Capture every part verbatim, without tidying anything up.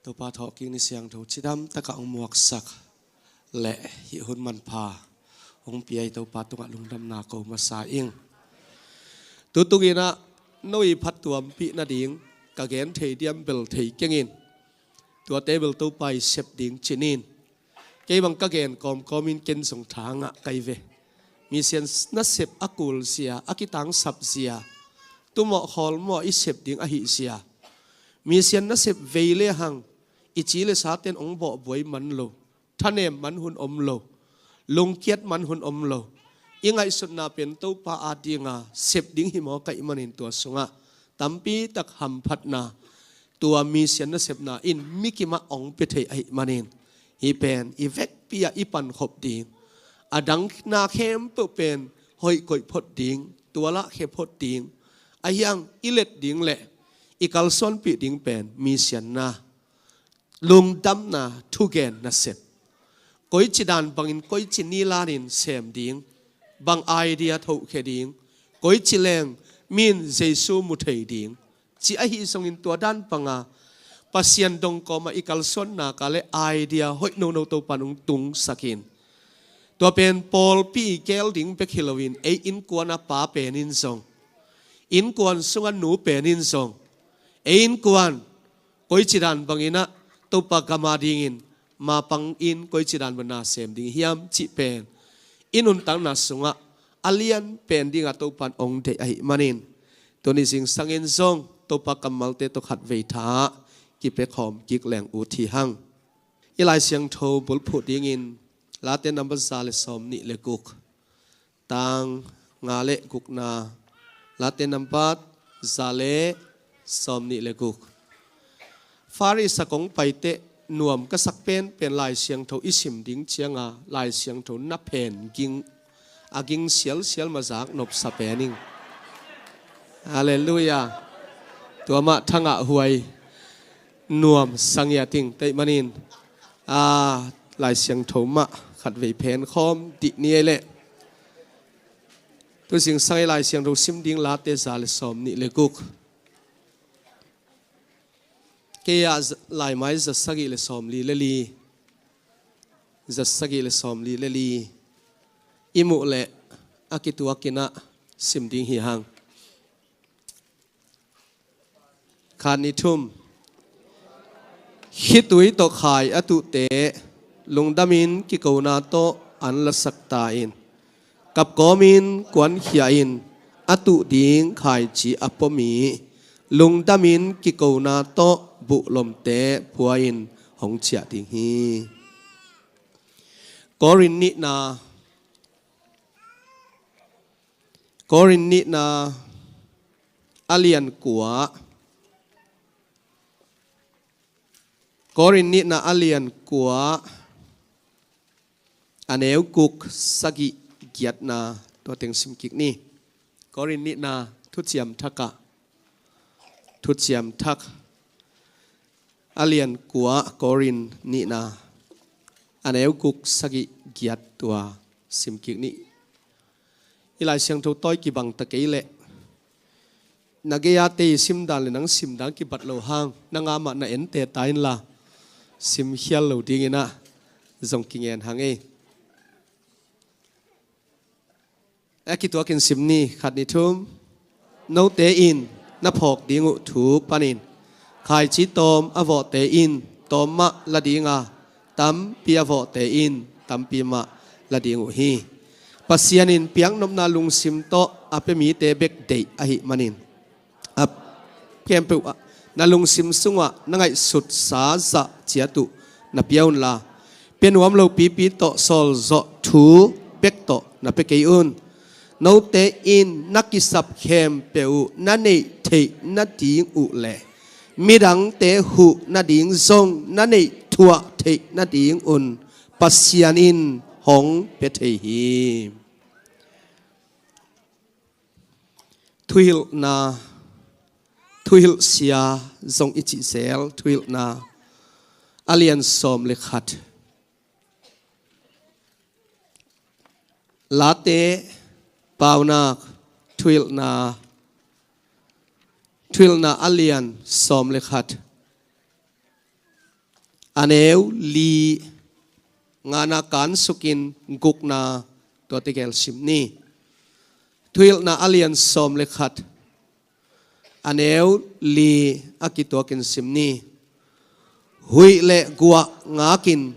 Topa thawhkik ni siangtho cidam takah hong muaksak le hih hun manpha hong pia i Topa tungah lungdamna ko masa ing. Tutunginah no i phattuampih nading ka gen thei diam bel thei kengin, tuate bel Topa i sep ding cinin, kei bang ka gen kawmkawmin ken zong tha ngah kai ve. Misian nasep a kulzia, a kitangsapzia, tumawh khawlmawh i sep ding ahihzia, misian nasep vei lehang i ci le saten hong bawhbuai man lo, thanem man hun om lo, lungkiat man hun om lo. I ngaihsutna pen Topa adinga sep ding hi maw ka hih manin tua sungah tampitak hamphatna, tua misian nasepna in mikimah hong pia thei ahih manin, hih pen i vekpi-ah i pankhop ding, a dangna khempeuh pen hoih koih phot ding, tualah khe phot ding, ahi hang i let ding le i kalsuanpih ding pen misianna, lungdamna thugen nasep. Koici dan bangin, koici nilanin sem ding, bang idea thohkhe ding, koici leng min Jesu mu thei ding, ci ahi zongin tua dan banga Pasian dong kawmah i kalsuanna ka le idea hoih nono Topan hong tungsakin, tua pen pawlpi i keel ding bek hi loin ei innkuan a pa pen in zong, innkuan sunga nu pen in zong, ei innkuan koici dan banginah Topa gam adingin mapangin koici dan bana sem ding hiam cih pen i nuntakna sungah a lian pen dingah Topan hong deih ahih manin, tuni zingsangin zong Topa kammalte tawh khatvei tha kipia khawm kik leng ut hi hang. I Lai Siangtho bulphuh dingin Late number za le sawm nih le guk, tang nga le gukna. Late number za le sawm nih le guk. Pharisee kong paiteh nuam ka sak penpen Lai Siangtho i sim ding cianga Lai Siangtho na phen ging, a ging sialsial ma zak nopsa pen ing. Halleluiah. Tua mah thangah huai nuam sangia ting teih manin, a, Lai Siangtho mah khatvei phen khawm dih ni ei leh. Tu zingsang i Lai Siangtho sim ding Late za le sawm nih le guk. Kei ah z-, laimai za sagih le sawm li le li, za sagih le sawm li le li i muh leh a kituakinah sim ding hi hang. Khat, nih, thum. Khitui tawh khai a tuhte lungdamin kikona tawh an lasak ta in, kapkawmin kuankhia in a tuh ding khaici a pom i lungdamin kikona tawh buhlomte phua in hong ciah ding hi. Korin nihna, Korin nihna a lian kua, Korin nihna a lian kua, a neu guk, sagih, giatna, tua teng sim kik ni. Korin nihna thuciam thakah, thuciam thak a lian kua, Korin nihna a neu guk, sagih, giat, tua sim kik ni. I Lai Siangtho tawi kibang ta kei leh na gei-a tei simdan le nang simdan kibat lo hang, nang a mah na ente ta inla, simkhial lo dinginah zong kingen hang ei. A kituakin sim ni, khat, nih, thum. Note in na phawk ding uh thu panin khaici tawm a vawhte in tawm mah la dinga, tampi a vawhte in tampi mah la ding uh hi. Pasian in piaknopna lungsim tawh a pia mite bek deih ahih manin, a khempeuh ah na lungsim sungah na ngaihsutsa zah ciat uh na pia unla, pia nuam lo pipi tawh sawlzawh thu bek tawh na pia kei un. Note in na kisap khempeuh uh na neih theih nading uh le midangte huh nading zong na neih thuah theih nadingun Pasian in hong pia thei hi. Thuhilhna, thuhilhsia zong i cih zel, thuhilhna a lian sawm le khat. Late paunak, thuhilhna, thuhilhna a lian sawm le khat. A neu li, ngana kansukin gukna, tuate gel sim ni. Thuhilhna a lian sawm le khat, a neu li a kituakin sim ni. Huih le guah ngakin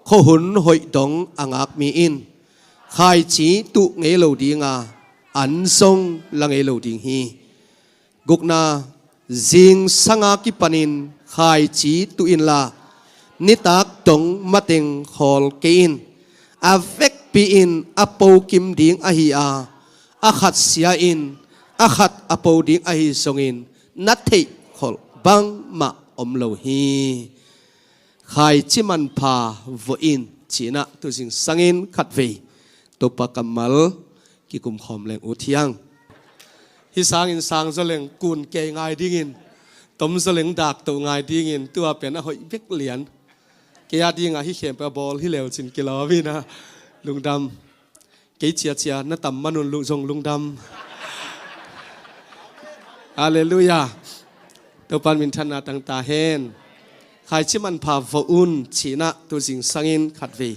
khuahun hoih dong a ngakmi in khaici tuh ngei lo dinga an zong la ngei lo ding hi. Gukna, zingsanga kipanin khaici tuh inla nitak dong mateng khawl kei in. A vekpi in a pokim ding ahi a, a khat sia in a khat a po ding ahi zongin na theih kholh bangmah om lo hi. Khaici manpha vawh in cinah tuzingsangin khatvei Topa kammal kikumkhawm leng ut hiang. Hih sangin sang zaw leng kun kei ngai dingin, tom zaw leng dak toh ngai dingin, tua pen a hoih bek lian. Kei a dinga hih khempeuh a bawl hi leu cin kilawm inah lungdam. Kei ciacia na tam manun lungzong lungdam. Halleluiah. Topan minthanna tangta hen. Khaici manpha vawh un cinah tuzingsangin khatvei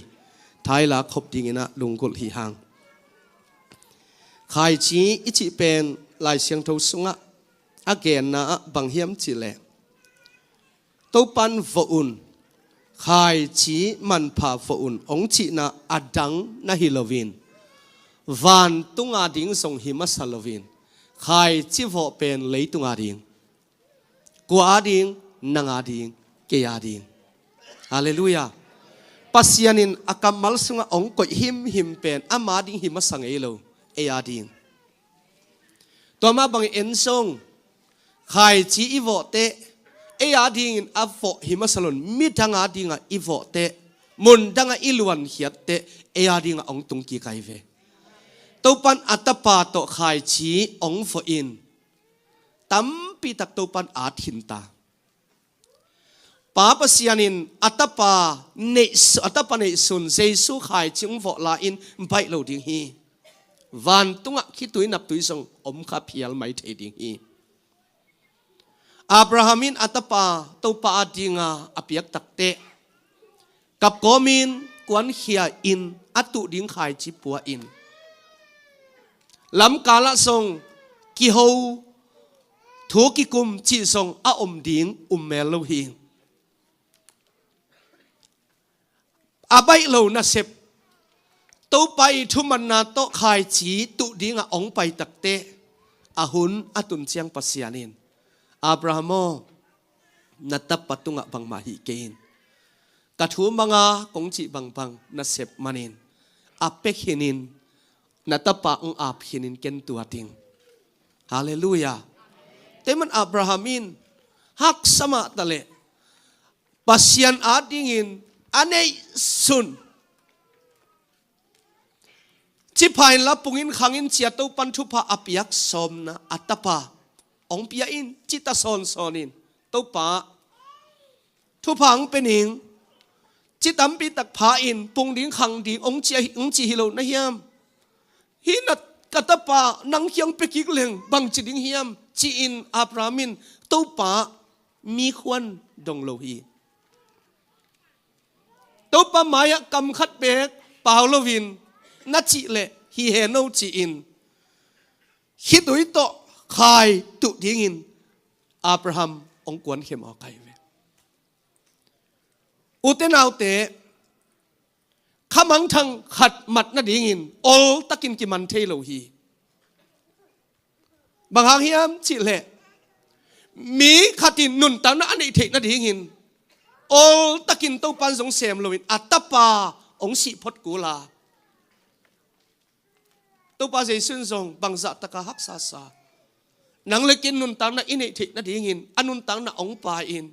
thaila khop dinginah lunggulh hi hang. Khaici i cih pen Lai Siangtho sungah a genna ah bang hiam cihleh, Topan vawh un, khaici manpha vawh un hong cihna a dang na hi loin, vantunga ding zong hi masa loin, khaici vawh pen leitunga ding. Kua a ding? Nang a ding, kei a ding. Halleluiah. Pasian in a kammal sungah hong koih himhim pen ama ding hi masa ngei lo, ei a ding. Tua mah bangin en zong, khaici i vawh teh ei a dingin a vawh hi masa loin, midang a dinga i vawh teh, mundanga i luankhiat teh ei a dinga hong tung kik ahi ve. Topan a tapa tawh khaici hong vawh in tampitak Topan at khinta. Pa Pasian in a tapa neih, a tapa neihsun Jesu khaici hong vawh la-in baih lo ding hi. Vantungah khitui naptui zong om kha phial mai thei ding hi. Abraham in a tapa Topa a dinga a piak takteh, kapkawmin kuankhia in a tuh ding khaici pua in, lamkalah zong kiho, thu kikum cih zong a om ding um mel lo hi. A baih lo nasep, Topa i thumanna tawh khaici tuh dinga hong pai takteh, a hun a tun ciang Pasian in, Abraham aw, na tapa tungah bangmah hih kei in. Ka thu manga kong cih bangbang nasep manin a pia khinin, na tapa hong ap khinin ken tua ding. Halleluiah. Tua man Abraham in haksa mah taleh Pasian a dingin a neihsun cipha inla pungin khangin cia Topan thupha a piak sawmna a tapa hong pia in, cita sawnsawnin, Topa, thupha hong pia ning, ci tampi tak pha in pung ding khang ding hong ci, hong ci hi lo na hiam? Hih na ka tapa nang kiang pia kik leng bangci ding hiam? Ci-in Abraham in Topa mi khuan dong lo hi. Topa mai-ah kam khat beek pau loin na cih leh hi hen o ci-in khitui tawh khai tuh dingin Abraham hong kuankhia mawk ahi ve. Ute naute, khamangthang khat mat nadingin oltakin kiman thei lo hi. Bang hang hiam cihleh, mi khatin nuntakna a neih theih nadingin oltakin Topan zong sem loin a tapa hong sih phot kul a, Topa Jesu in zong bangzah taka haksa sa. Nang le ken nuntakna i neih theih nadingin a nuntakna hong pai in,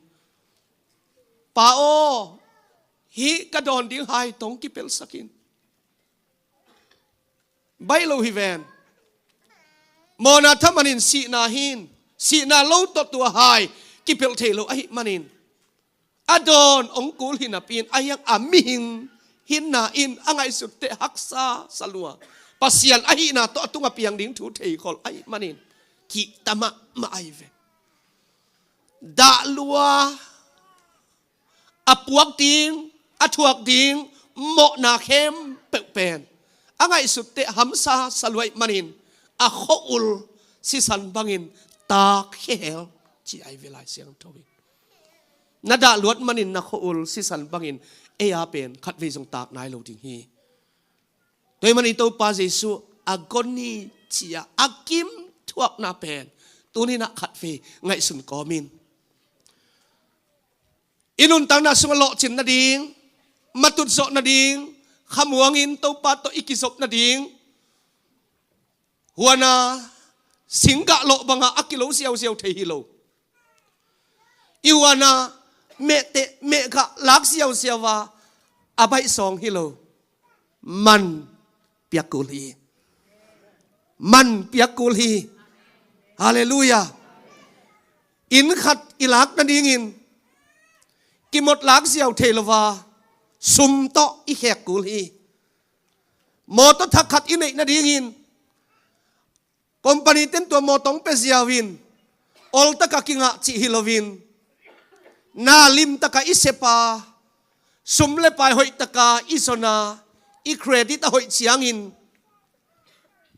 Pa aw, hih ka dawn ding hai tawh kipelhsak in. Baih lo hi ven. Mawhna thaman in sihna hin, sihna lo tawh tua hai kipelh thei lo ahih manin, a dawn hong kul hi napi-in, a hiang a mihing hinna in a ngaihsut teh haksa sa lua. Pasian ahihna tawh a tunga piang ding thu theikhol ahih manin kihta mahmah ahi ve. Dah lua, a puak ding, a thuak ding mawhna khempeuh pen a ngaihsut teh hamsa sa lua ahih manin a khua-ul sisan bangin taak khia hel ci ahi ve Lai Siangtho in. Na dah luat manin na khua-ul sisan bangin ei a pen khatvei zong taak nai lo ding hi. Tua ahih manin Topa Jesuh agony ci-a a kim thuakna pen tuni-in ah khatvei ngaihsun kawm in. I nuntakna sungah lawhcin nading, matut zawh nading, khamuangin Topa tawh i kizop nading, huan a singgah lawh bangah a kilo ziauziau thei hi lo. I huan a mehteh mehgah lak ziauziau a a baihsawng hi lo. Man piak kul hi. Man piak kul hi. Halleluiah. Inn khat i lak nadingin kimot lak ziau thei lo a sum tawh i khek kul hi. Mawtaw thak khat i neih nadingin company ten tua mawtaw hong pia ziau in, oltak a kingah cih hi lo in, na limtak a i sep a, sum le pai hoihtak a i zon a, i credit a hoih ciangin,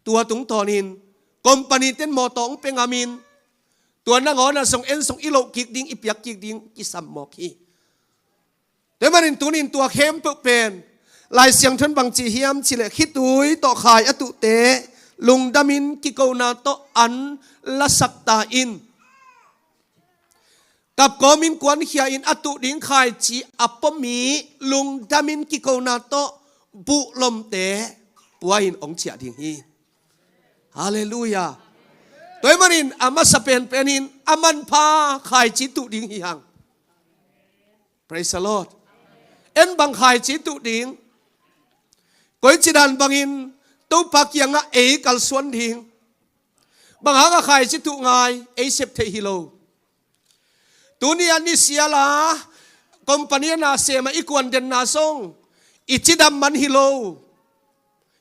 tua tungtawnin company ten mawtaw hong pia ngam in, tua nangawn ah zong en zong i loh kik ding, i piak kik ding kisam mawk hi. Tua ahih manin tuni-in tua khempeuh pen Lai Siangtho in bang ci hiam cih leh, khitui tawh khai a tuhte lungdamin kikona tawh an lasak ta in. Kapkawmin kuankhia in a tuh ding khaici a pua mi lungdamin kikona tawh buhlomte pua in hong ciah ding hi. Halleluiah. Tua ahih manin a masa penpen in a manpha khaici tuh ding hi hang. Praise the Lord. En bang khaici tuh ding? Koici dan bangin Topa kiangah ei kalsuan ding? Bang hang a khaici tuh ngai, ei sep theih hi lo. Tuni a nisial a company a na sem a i kuan denna zong i cidam man hi lo.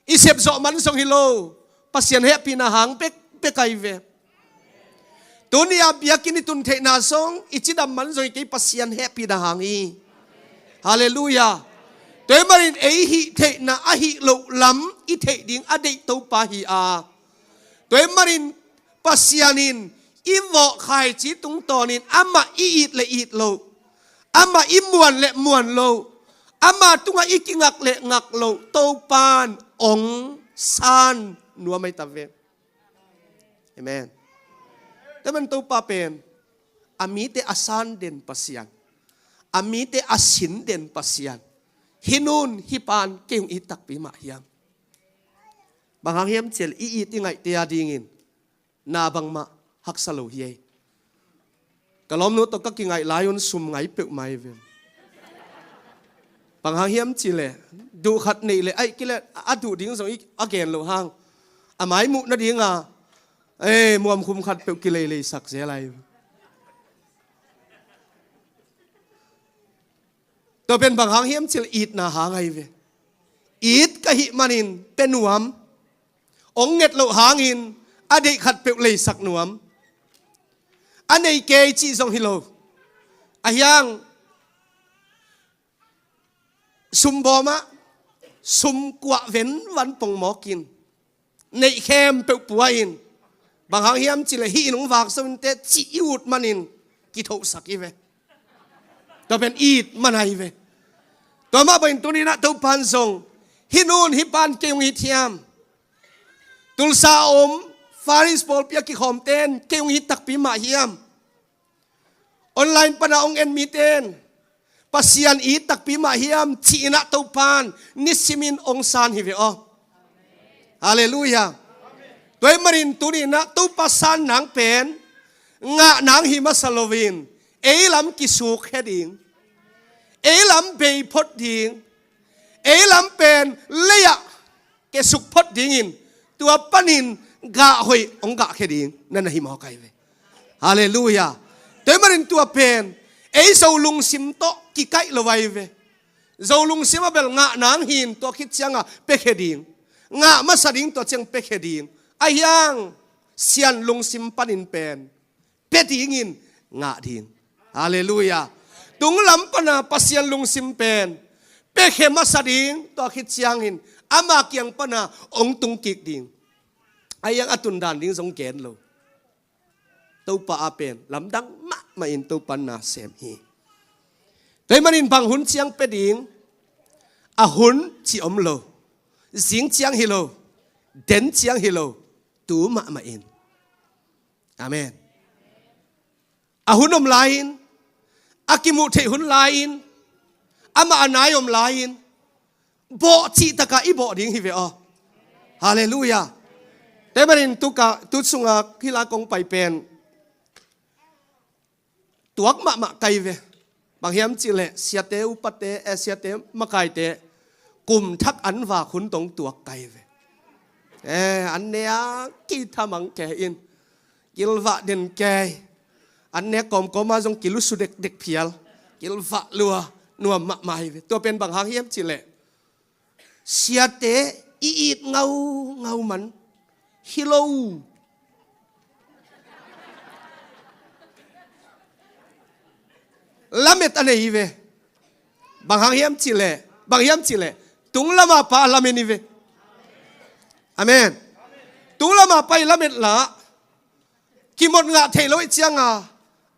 I sep zawh man zong hi lo, Pasian hehpihna hang pek, pek ahi ve. Tuni a biakinn i tun theihna zong i cidam man zong hi kei, Pasian hehpihna hang hi. Halleluiah. Tua ahih manin ei hih theihna a hih loh lam i theih ding a deih Topa hi a. Tua ahih manin Pasian in i vawh khaici tungtawnin amah i it le it loh, amah i muan le muan loh, ama tungah i kingak le ngak loh Topa in hong san nuam ahi ta ve. Amen. Tua ahih manin Topa pen a mite a san den Pasian, a mite a sin den Pasian. Hih nu'n hih pa'n kei hong it takpi mah hiam? Bang hang hiam cih leh i it i ngaihte a dingin na bangmah haksa lo hi ei. Ka lawmnu tawh ka kingaih lai un sum ngai peuhmah hi ve. Bang hang hiam cih leh duh khat neih leh ahih kei leh a duh ding zong a gen loh hang a mai muh nading a, eh, muamkhum khat peuh kileileisak zel ahi ve. Tua pen bang hang hiam cih leh itna hang ahi ve. It ka hih manin pia nuam, hong nget loh hangin a deih khat peuh leisak nuam. A nei kei cih zong hi lo. A hiang sum bawm ah sum kuah venvan pong mawkin neih khempeuh pua in, bang hang hiam cih leh hih in hong vak zo inteh cih i ut manin kithohsak hi ve. Tua pen it man ahi ve. Tua mah bangin tuni-in ah Topa'n zong hih nu'n hih pa'n kei hong it hiam? Tulsa a om Faris pawlpi a kikhawmte'n kei hong it takpi mah hiam? Online pan a hong en mite'n Pasian it takpi mah hiam ci-in ah Topa'n nisimin hong san hi ve aw. Halleluiah. Tua ahih manin tuni-in ah Topa san nang pen ngah nang hi masa loin ei lam kisukkhia ding, ei lam bei phot ding, ei lam pen lei-ah kesuk phot dingin tua panin gah hoih hong gahkhia ding na na hi mawk ahi ve. Halleluiah. Tua ahih manin tua pen ei Zo lungsim tawh kikaih lo ahi ve. Zo lungsim a bel ngah nang hi-in tua khit ciangah piakhia ding, ngah masa ding tua ciang piakhia ding. A hiang Sian lungsim panin pen pia dingin ngah ding. Halleluiah. Tunglam pana Pasian lungsim pen pekhe masa ding, tua khit ciangin ama kiang pana hong tung kik ding. A iang a tun dan ding zong gen lo. Topa a pen lamdang mahmah in Topa na sem hi. Tua ahih manin bang hun ciang pia ding, a hun ci om lo. Zing ciang hi lo. Den ciang hi lo. Tu mahmah in. Amen. A hun om lai-in, a kimuh theih hun lai-in, amah a nai om lai-in, bawh cih takah i bawh ding hi ve aw. Halleluiah. Tua ahih manin tu ka, tu sungah hih lai kong pai pen tuak mahmah ka hi ve. Bang hiam cih leh siate upate, eh, siate makaite kum thak an vak hun tawh tuak ka hi ve. Eh, an ne a kithamang kei in, kilvah den kei. An ne kawmkawm ah zong kilusu dekdek phial. Kilvah lua, nuam mahmah hi ve. Tua pen bang hang hiam cih leh siate i it ngaungau man hi lo. Lamet a nei hi ve. Bang hang hiam cih leh, bang hiam cih leh, tunglam a pa a lamen hi ve. Amen. Tunglam a pa i lamet lah kimot ngah theih lo ahih ciangin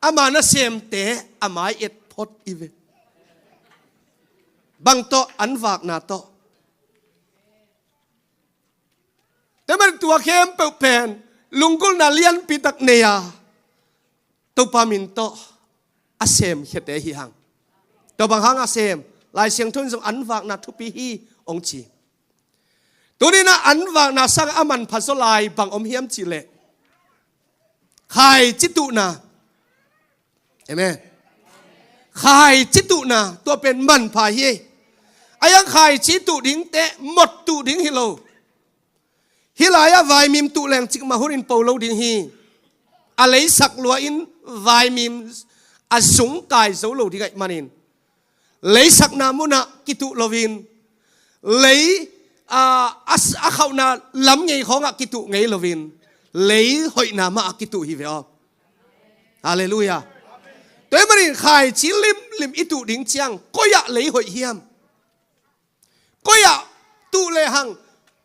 ama nasemte a mai et phot hi ve. Bang tawh? An vakna tawh. Tua ahih manin tua khempeuh pen lunggulhna lianpi tak nei a, Topa min tawh a semkhiate hi hang. Tua bang hang a sem? Lai Siangtho in zong an vakna thupi hi hong ci. Tuni-in ah an vakna sangin a manpha zaw lai bang om hiam cih leh khaici tuhna. Amen. Khaici tuhna, tua pen manpha hi. A iang khaici tuh ding teh mot tuh ding hi lo. Hih lai-ah vaimim tuh leng cikmah hun in po lo ding hi. A leisak lua-in vaimim a zung kai zo lo ding ahih manin, leisakna munah kituh loin, lei, a, a, a khauhna lam ngei khawngah kituh ngei loin, lei hoihna mahah kituh hi ve aw. Halleluiah. Tua ahih manin khaici limlim i tuh ding ciang koi-ah lei hoih hiam? Koi-ah tuh lehang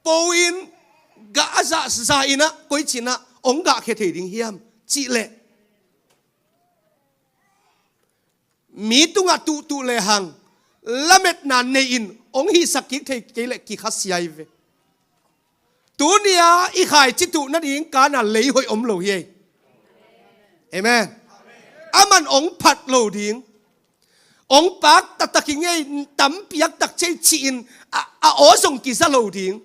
po-in gah a zahzah in ah, koici-in ah hong gahkhia thei ding hiam cih leh, mi tungah tuhtuh lehang lametna nei-in hong hihsak kik thei kei leh kikhasia hi ve. Tuni-a i khaici tuh nading kan-a lei hoih om lo hi. Amen. Aman hong phat lo ding, hong pak taktak hi ngei, tam piak tak cei ci-in a, a aw zong kiza lo ding.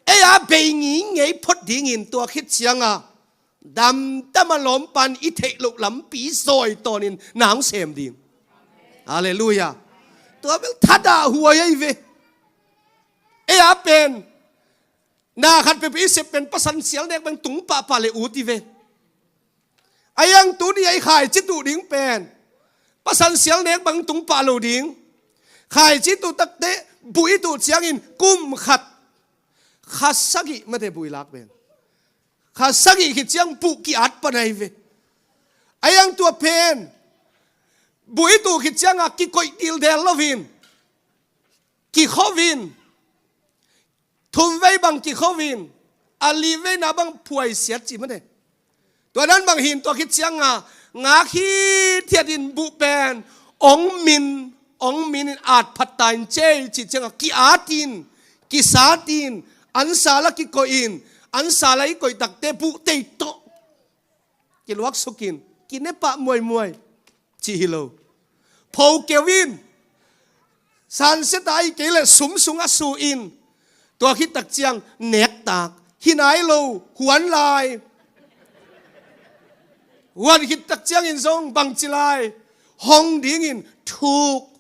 Ei-a bei ngingei phot dingin tua khit ciangin damdam a lawmpan i theih loh lampi zawi tawnin na hong sem ding. Halleluiah. Tua bel thadah huai ahi ve. Ei-a pen na khat peuhpeuh i sep pen pasan sial nek bang tung pahpah le ut hi ve. A iang tuni-a i khaici tuh ding pen pasan sial nek bang tung pah lo ding. Khaici tuh takteh buh i tuh ciangin kum khat, kha sagih mate buh i lak pen. Kha sagih khit ciang buh ki-at pan ahi ve. A iang tua pen buh i tuh khit ciangin kikoih dildel loin, kikhovin, thumvei bang kikhovin, a liveina bang phuaisiat ci mate. Tua dan bang hi-in tua khit ciangin ngak hithiatin buh pen hong min, hong min in at phat ta in cei cih ciangin ki-atin, kisatin, an sal-ah kikoihin, an sal-ah i koih takteh buh tei tawh kiluaksukin, kine pah muaimuai cih hi lo. Pho keu in, sansiata ahih kei leh sum sungah su in, tua khit tak ciang nektak, hi nai lo, huan lai. Huan khit tak ciangin zong bangci lai, hong dingin thuk.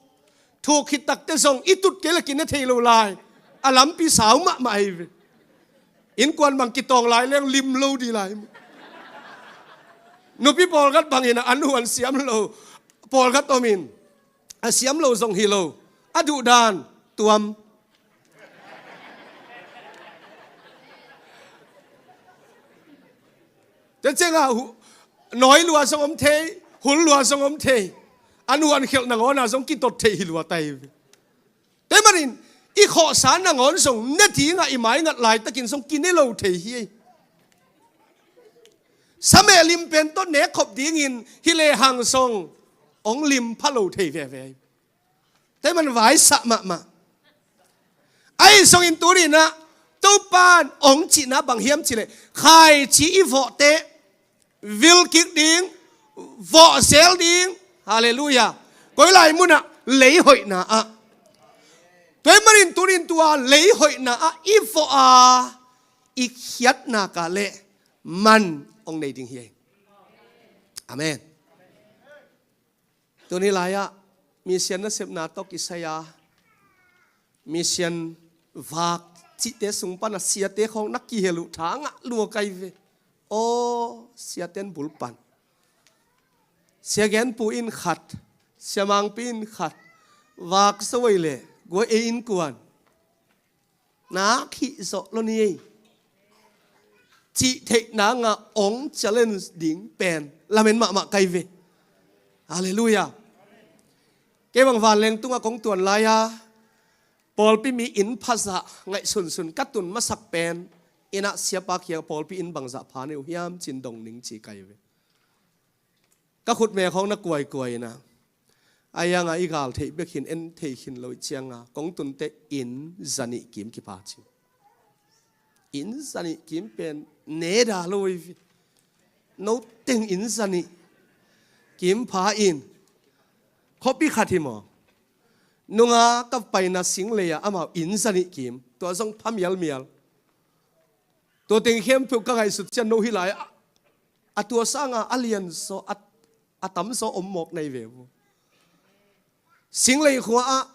Thuk khit takteh zong i tut kei leh kine thei lo lai. A lampi sau mahmah ahi ve. Innkuan bang kitawng lai leng lim lo ding lai. Nupi pawlkhat bangin an huan siam lo pawlkhat om in, a siam lo zong hi lo. A duhdan tuam. Tua ciangin hu-, nawi lua zong om thei, hul lua zong om thei. a nuan khelh nangawn a zong kitot theih hi lua ta hi ve. Tua ahih manin i khawhsa nangawn zong ne dingah i maingat laitakin zong kine lo thei hi. Sa meh lim pen tawh nek khop dingin hi lehang zong hong lim pha lo thei veve. Tua ahih man vaisah mahmah. Ahi zongin tuni-in ah Topa'n hong cihna bang hiam cih leh, khaici i vawhte vil kik ding, vawh zel ding. Halleluiah. Koi lai munah? Lei hoihna ah. Tua ahih manin tuni-in tua lei hoihna ah i vawh a, i khiatna ah leh man hong nei ding hi. Amen. Tuni lai-ah mission nasepna tawh kisai a, mission vak cihte sung pan a siate khawng na kihel uh tha ngah lua ka hi ve. Aw, siate'n bul pan. Sia Genpu in khat, Sia Mangpi in khat, vak sa uh ei leh guai ei innkuan nak hih zawh lo ni ei, cih theih nangah hong challenge ding pen lamen mahmah ka hi ve. Halleluiah. Kei bang vanleng tungah kong tuan lai-a, pawlpi mi inn phazah ngaihsunsun ka tun masak pen, inn ah siapa kiangah pawlpi inn bangzah pha nei uh hiam ci-in dong ning ci ka hi ve. Ka khutme khawng na kuaikuai in ah, a iangah i gal theih bek hi-in en thei khin lo ih ciangah kong tunte inn zanih kim kipha cing. Inn zanih kim pen ne dah lo hi ve. No teng inn zanih kim pha in, khuapi khat hi maw, nunga ka paina Singlei ah amau inn zanih kim, tua zong pha mialmial. Tua teng khempeuh ka ngaihsut ciang no hih lai-ah a tua sanga a lianzaw, a, a tamzaw om mawk na hi ve uh. Singlei khua-ah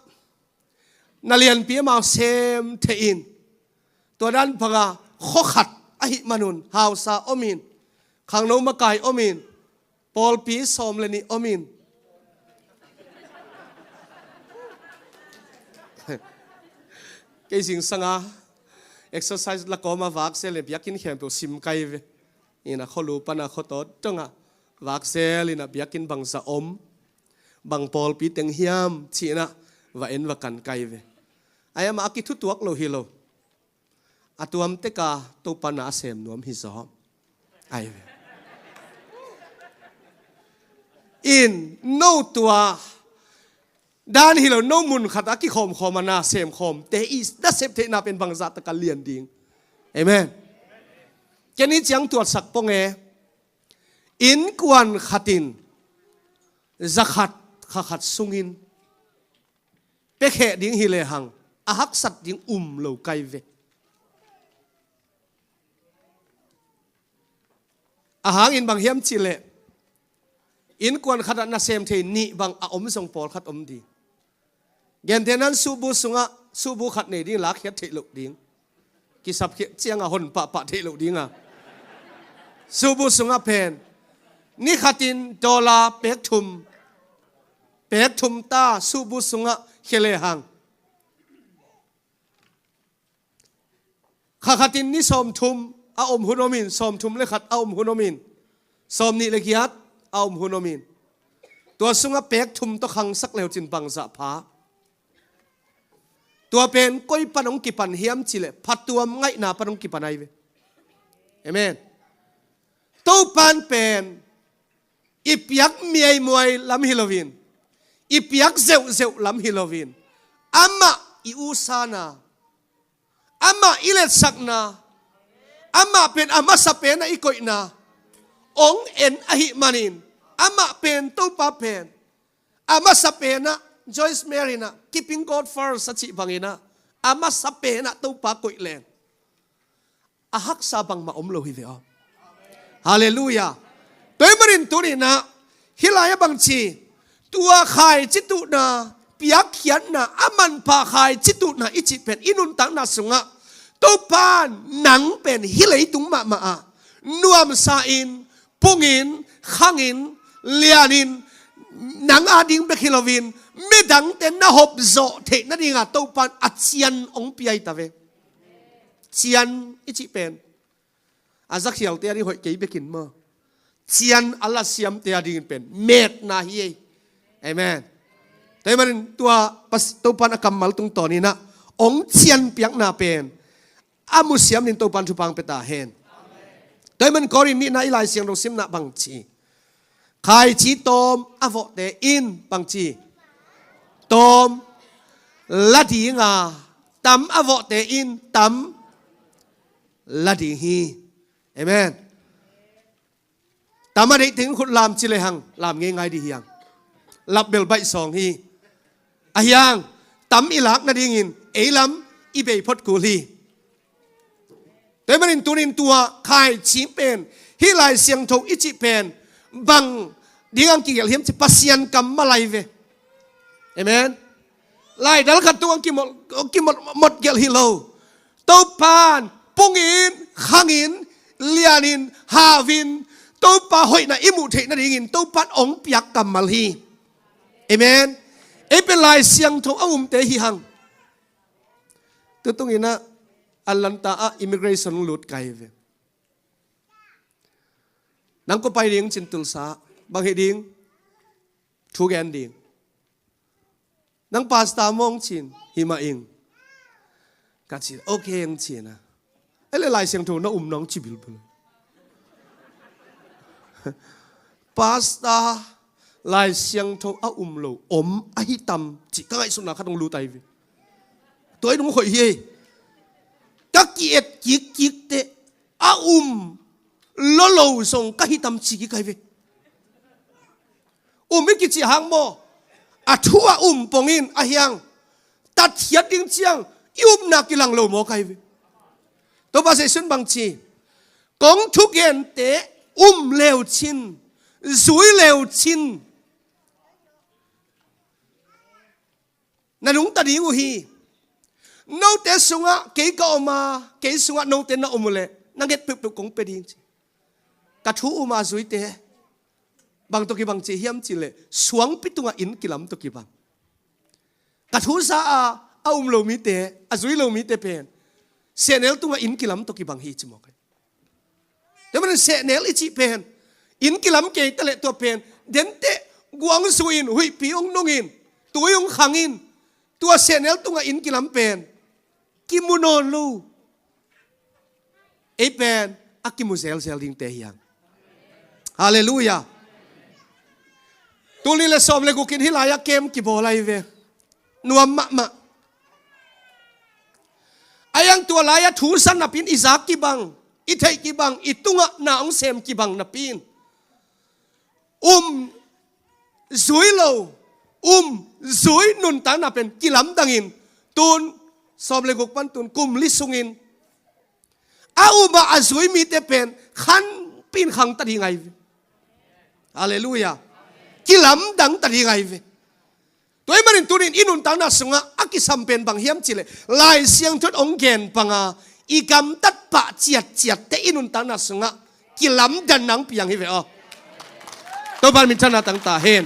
na lianpi amau sem thei in, tua dan banga khua khat ahih manun hausa om in, khangno makai om in, pawlpi sawm le nih om in. Kei zingsanga exercise la kawma vak zel in biakinn khempeuh sim ka hi ve. Inn ah khualu pana khuataw dongah vak zel in ah biakinn bangzah om, bang pawlpi teng hiam ci-in ah va en va kan ka hi ve. Ahi amah a kithutuak lo hi lo. A tuam tek a Topa na a sem nuam hi zaw. Ahi ve. In no tua dan hi lo, no mun khat a kikhawmkhawm a na semkhawmte i nasep theihna pen bangzah taka lian ding. Amen. Ken i ciang tuatsak pong e. Innkuan khat in zakhat kha khat sungin piakheh ding hi lehang a haksat ding um lo ka hi ve. A hangin bang hiam cih leh, innkuan khatah nasem thei nih bang a om zong pawlkhat om ding. Gentehna-in suhbu sungah suhbu khat nei ding, lakkhiat theih loh ding. Kisapkhiat ciangah hon pahpah theih loh ding a. Suhbu sungah pen ni khatin dollar pek thum, pek thum ta suhbu sungah khia lehang, kha khatin ni sawmthum a om hun om in, sawmthum le khat a om hun om in, sawmnih le giat a om hun om in, tua sungah pek thum tawh khangsak le uh cin bangzah pha. Tua pen koi pan hong kipan hiam cih leh phatuam ngaihna pan hong kipan ahi ve. Amen. Topa'n pen i piak miaimuai lam hi loin, i piak zeuhzeuh lam hi loin, amah i usan a, amah i letsakna, amah pen a masa pen a i koihna hong en ahih manin, amah pen, Topa pen a masa pen ah, Joyce Meyer in ah, Keeping God First a cih bangin ah, a masa pen ah Topa koih leng a haksa bangmah om lo hi ve aw. Halleluiah. Tua ahih manin tuni-in ah hih lai-ah bangci, tua khaici tuhna, piakkhiatna, a manpha khaici tuhna i cih pen i nuntakna sungah Topa'n nang pen hih leitung mahmah ah nuamsa-in, pungin, khangin, lianin, nang ading bek hi loin midangte na hopzawh theih nadinga Topa'n a cian hong pia hi ta ve. Cian i cih pen a zakhialte ading hoih kei bekin maw, cian a lasiamte adingin pen metna hi ei. Amen. Tua ahih manin tua Topa'n a kammal tungtawn in ah hong cianpiakna pen a musiam dingin Topa'n thupha hong pia ta hen. Tua ahih manin Korin nihna i Lai Siangtho simna bang ci? Khaici tawm a vawhte in bang ci? Tawm la ding a, tam a vawhte in tam la ding hi. Amen. Tam a deih teng khut lam ci lehang lam ngeingai ding hi hang. Lap bel baih sawng hi. Ahi hang tam i lak nadingin ei lam i bei phot kul hi. Tua ahih manin tuni-in tua khaici pen, hih Lai Siangtho i cih pen bang dingin kigelh hiam cih leh Pasian kammal ahi ve. Amen. Laidal khat tungah kimot, kimot mot gelh hi lo. Topa'n pungin, khangin, lianin, hauin, Topa hoihna i muh theih nadingin Topa'n hong piak kammal hi. Amen. Ei pen Lai Siangtho a umte hi hang. Tutung in ah Atlanta ah immigration lut ka hi ve. Nang kua pai ding ci-in Tulsa, bang hi ding? Thu gen ding. Nang pastor maw ci-in, hi mah ing. Ka ci, okay ing ci-in ah. Ei leh Lai Siangtho na um nang ci bilbil. Pastor, Lai Siangtho a um lo om ahi tam cih ka ngaihsutna khat hong lut ahi ve. Tua in hong hoih hi ei. Ka ki-et kikkik teh a um lolo zong ka hi tam ci kik ahi ve. Um i kici hang maw, a thu a um pongin ahi hang, tatkhiat ding ciang i upna kilang lo mawk ahi ve. Topa Zeisu in bang ci? Kong thugente um leucin, zui leucin na nungta ding uh hi. Note sungah kei ka om a, kei sungah note na om uh leh na nget peuhpeuh kong pia ding ci. Ka thu um a zuite bang tawh kibang ci hiam cih leh suangpi tungah inn kilam tawh kibang. Ka thu za a a um lo mite, a zui lo mite pen sehnel tungah inn kilam tawh kibang hi ci mawk hi. Tua manin sehnel i cih pen inn kilam kei ta leh tua pen denteh guang zui-in huihpi hong nungin, tui hong khangin, tua sehnel tungah inn kilam pen kimu nawn lo. Ei pen a kimu zelzel dingte hi hang. Halleluiah. Tul nih le sawm le guk in hih lai-ah camp kibawl ahi ve. Nuam mahmah. Ahi hang tua lai-ah thu sa napi-in i zak kibang, i theih kibang, i tungah na hong sem kibang napi-in um zui lo, um zui nuntakna pen kilamdangin, tun sawm le guk pan tun kum li sungin a um a a zui mite pen khanpih in khang ta ding ahi ve. Halleluiah. Kilamdang ta ding ahi ve. Tua ahih manin tuni-in i nuntakna sungah a kisam pen bang hiam cih leh Lai Siangtho in hong gen pang a, i gamtat pah ciatciatte i nuntakna sungah kilamdanna hong piang hi ve aw. Topa minthanna tang ta hen.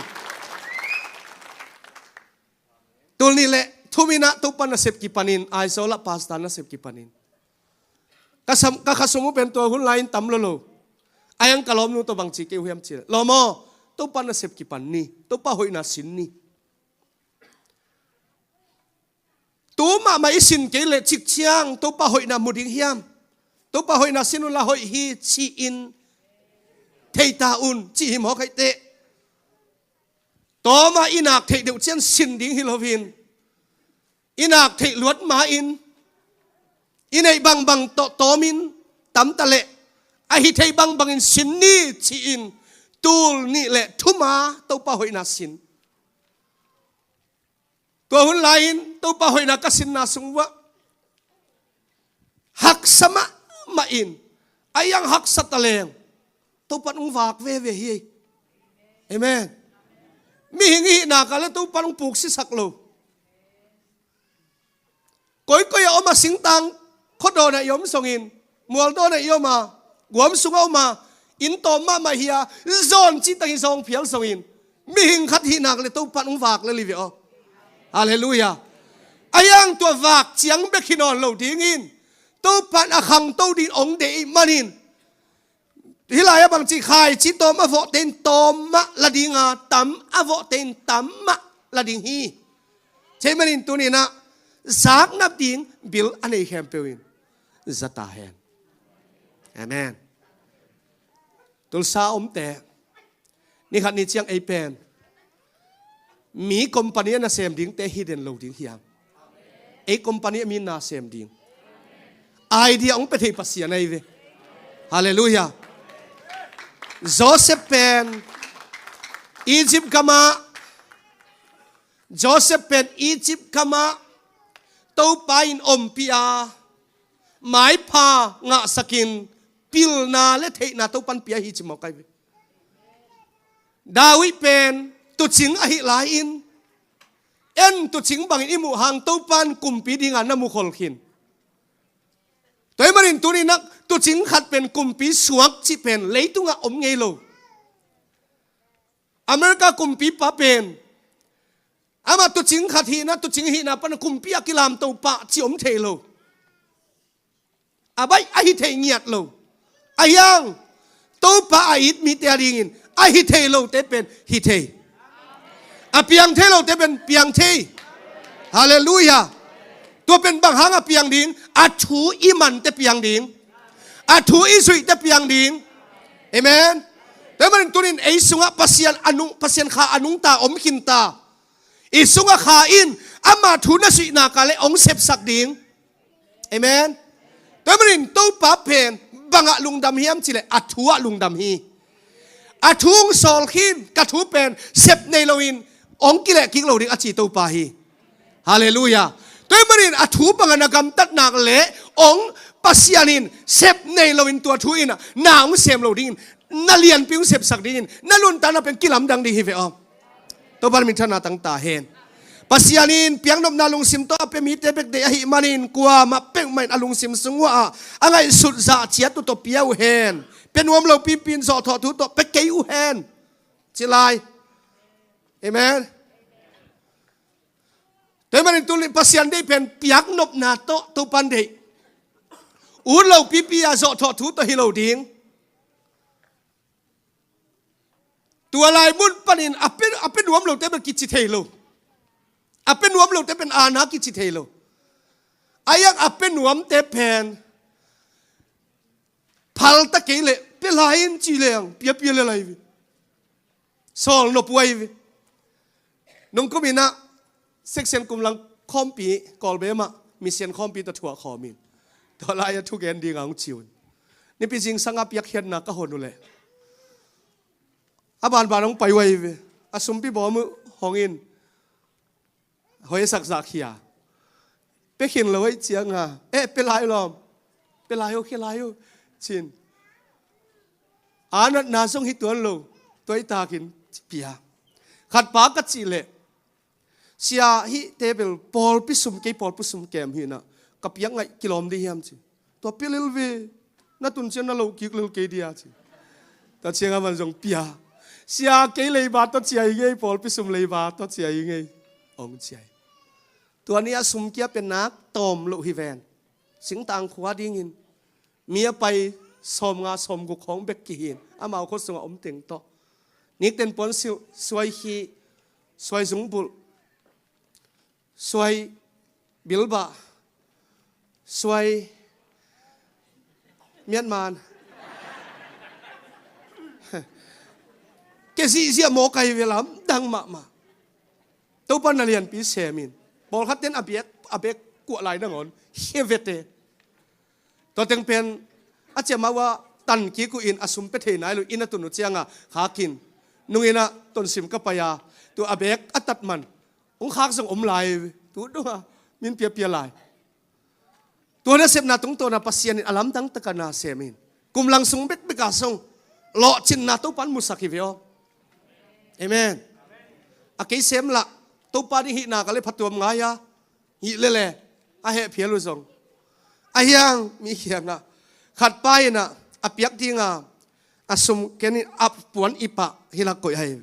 Tul nih le thum in ah Topa nasep kipanin, Aizawl ah pastor nasep kipanin ka sam, ka khasum uh pen tua hun lai-in tam lolo. Ahi hang ka lawmnu tawh bang ci kei uh hiam cih leh, lawm aw, Topa nasep kipan ni, Topa hoihna sin ni. Tu mahmah i sin kei leh cik ciang Topa hoihna mu ding hiam? Topa hoihna sin unla hoih hi ci-in thei ta un, ci hi mawk ahih teh. Tawm a i nak theih deuh ciang sin ding hi loin, i nak theih luat ma-in, i neih bangbang tawh tawmin tam ta leh, a hi thei bangbangin sin ni ci-in tul nih le thum a Topa hoihna sin. Tua hun lai-in Topa hoihna ka sinna sung uah haksa mahmah in, ahi hang haksa ta leng Topa in hong vak veve hi. Amen. Mihing i hih nak leh Topa in hong puksisak lo. Koikoi a om a, singtang khuadawn ah i om zongin, mualdawn ah i om a, guam sungah om a, inn tawm mahmah hi a, zawn cih tangin zawng phial zongin, mihing khat hih nak leh Topa in hong vak lel hi ve aw. Halleluiah. Ahi hang tua vak ciang bek hi nawn lo dingin Topa in a khangto dingin hong deih ahih manin Hih lai-ah bangci khaici tawm a vawhte in tawm mah la ding a, tam a vawhte in tam mah la ding hi. Tua ahih manin tuni-in ah zakna ding bil a nei khempeuh in za ta hen. Amen. Tulsa omte, ni khat ni ciang ei pen mi company a nasem dingte hi den lo ding hiam? Ei company a mi nasem ding idea hong pia thei Pasian ahi ve. Halleluiah. Joseph pen Egypt gamah, Joseph pen Egypt gamah Topa in ompih a, maipha ngahsakin pilna le theihna Topa in pia hi ci mawk ahi ve. David pen tuucing ahih lai-in, en tuucing bangin i muh hang Topa in kumpi dinga na mukhol khin. Tua ahih manin tuni-in ah tuucing khat pen kumpi suak cih pen leitungah om ngei lo. America kumpipa pen amah tuucing khat hihna, tuucing hihna pan kumpi a kilamto pah cih om thei lo. A baih a hi thei ngiat lo. Ahi hang Topa a it mite a dingin a hi thei lote pen hi thei, a piang thei lote pen piang thei. Halleluiah. Tua pen bang hang a piang ding? A thu i mante piang ding, a thu i zuihte piang ding. Amen. Tua ahih manin tuni-in ei sungah Pasian a nung, Pasian Kha a nungta om khinta. I sungah Kha in ama thu na zuih nak leh hong sepsak ding. Amen. Tua ahih manin Topa pen bangah lungdam hiam cih leh a thu ah lungdam hi. A thu hong sawl khin, ka thu pen sep nei loin hong kileh kik lo ding a ci Topa hi. Halleluiah. Tua ahih manin a thu bangah na gamtat nak leh hong Pasian in sep nei loin tua thu in na hong sem lo dingin, na lianpi hong sepsak dingin, na nuntakna pen kilamdang ding hi ve aw. Topa minthanna tang ta hen. Pasian in piaknopna lungsim tawh a pia mite bek deih ahih manin kuamah peuhmah in a lungsim sung uah a ngaihsut zah ciat uh tawh pia uh hen. Pia nuam lo pipi in zawhthawh thu tawh pia kei uh hen, ci lai. Amen. Tua ahih manin tuni-in Pasian deih pen piaknopna tawh Topa in deih. Ut lo pipi a zawhthawh thu tawh hi lo ding. Tua lai mun panin a pia, a pia nuam lote pen kici thei lo. A pia nuam lote pen aana kici thei lo. Ahi hang a pia nuamte pen phal ta kei leh pia lai in ci leng pia pia le lai ve. Sawl nop uh ahi ve. Nungkum in ah section kumlang khawmpi, Kawlbe mah mission khawmpi tawh thuah khawm in, tua lai-ah thugen dingin hong ci un. Nipi zingsang a piakkhiatna ka hon uh leh a banban hong pai uh ahi ve. A sumpi bawm uh hong in, hoi a sakzah khia. Pia khin lo ahih ciangin, eh, pia lai uh lawm. Pia lai uh, khia lai uh, ci-in. A natna zong hi tuan lo, tua ahih takin pia. Khatpa ka cih leh, sia, hihte bel pawlpi sum, kei pawlpi sum kem hi-in ah, ka piak ngaih kilawm ding hiam ci. Tua pia lel ve, na tun ciang na loh kik lel kei dia ci. Tua ciangin aman zong pia. Sia, kei leiba tawh ciah ing ei, pawlpi sum leiba tawh ciah ing ei, hong ciah hi. Tua ni-ah sum kia pen nak tawm loh hi ven. Singtang khua dingin mi a pai sawmnga sawmguk khawng bek kihi-in, amau khua sungah om teng tawh. Nikten puan suai khi, suai zungbulh, suai bilbah, suai miatman. Kei zihziah mawk ahi ve, lamdang mahmah. Topa na lianpi sem in. Pawlkhat ten a bek, a bek kuah lai nangawn khia vete. Tua teng pen a ciah mah uh ah tan kik uh in, a sum pia thei nai lo in a tun uh ciangin khak in, nung in ah Tonsim ka pai a, tua a bek a tat man hong khak zong om lai ve. Tu dong a min piapia lai. Tua nasepna tungtawn ah Pasian in a lamdang takin na sem in. Kum lang sung bekbek ah zong lawhcinna Topa in musak hi ve aw. Amen. A kei sem lah, Topa ding hih nak leh phatuam ngai a, hih leh leh a hehphial uh zong. Ahi hang mi kiangah khatpa in ah a piak dingin a sum ken in a puan ip ah hilak koih hi.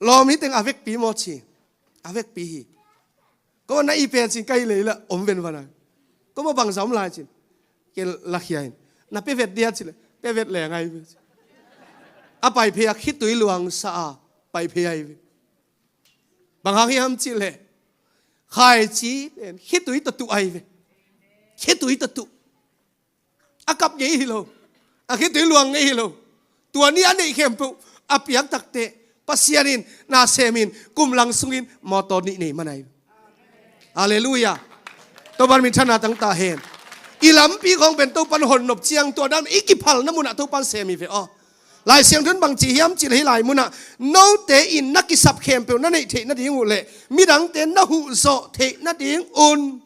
Lawm, hih teng a vekpi maw ci. A vekpi hi. Ko na i pe cin kai lei la om ven vana. Ko ma bangza om lai cin. Ke la khia in. Na pe vet dia ci le. Pe vet le ngai ve. a pai phei a khitui luangsa a pai phei ahi ve. Bang hang hiam cihleh khaici pen khitui tawh tuh ahi ve. Khitui tawh tuh. A kap ngei hi lo. A khitui luang ngei hi lo. Tua ni a neih khempeuh a piak takteh Pasian in na semin kum lang sungin mawtaw nih nei man ahi. Halleluiah. Topan minthanna tang ta hen. I lampi khawng pen Topan hon nop ciang tua dan i kiphalna munah Topan sem hi ve aw. Lai Siangtho in bang ci hiam cihleh hih lai munah note in na kisap khempeuh na neih theih nading uh leh midangte na huhzawh theih nadingun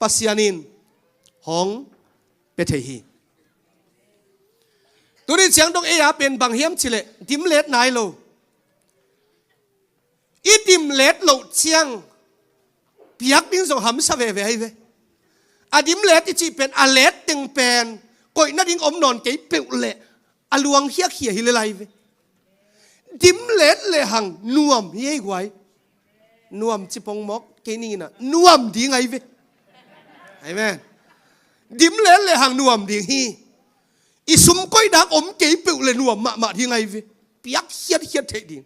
Pasian in hong pia thei hi. Tuni ciang dong ei a pen bang hiam cihleh dimlet nai lo. I dimlet loh ciang piak ding zong hamsa veve ahi ve. A dimlet i cih pen a let teng pen koih nading om nawn kei peuh leh a luang khiakhia hi lel ahi ve. Dimlet lehang nuam hi ei guai. Nuam ci pongmawk kei ning inah nuam ding ahi ve. Amen. Dimlet lehang nuam ding hi. I sum koih dak om kei peuh le nuam mahmah ding ahi ve. Piak hiatkhiat theih ding.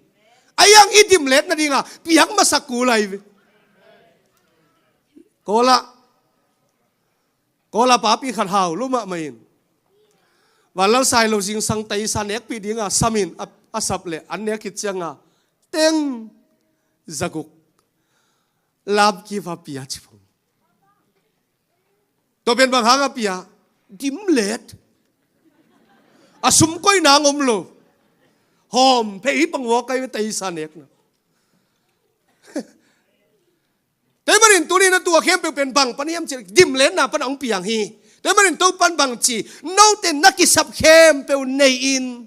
A iang i dimlet nadinga piak masak kul ahi ve. Kawla Kawla papi khat hau lo mahmah in vanlal sai lo zingsang taisa nekpih dinga samin a, a sap le an nek khit cianga teng zaguk lamkiva pia ci pong. Tua pen bang hanga pia dimlet. A sum koih nang om lo. Hawm phei hi pangwak ai taisa nekna. Tua manin tuni na tua khempeuh pen bang pan hiam cih dimletna pan a hong piang hi. Tua manin Topan bang ci note na kisap khempeuh nei-in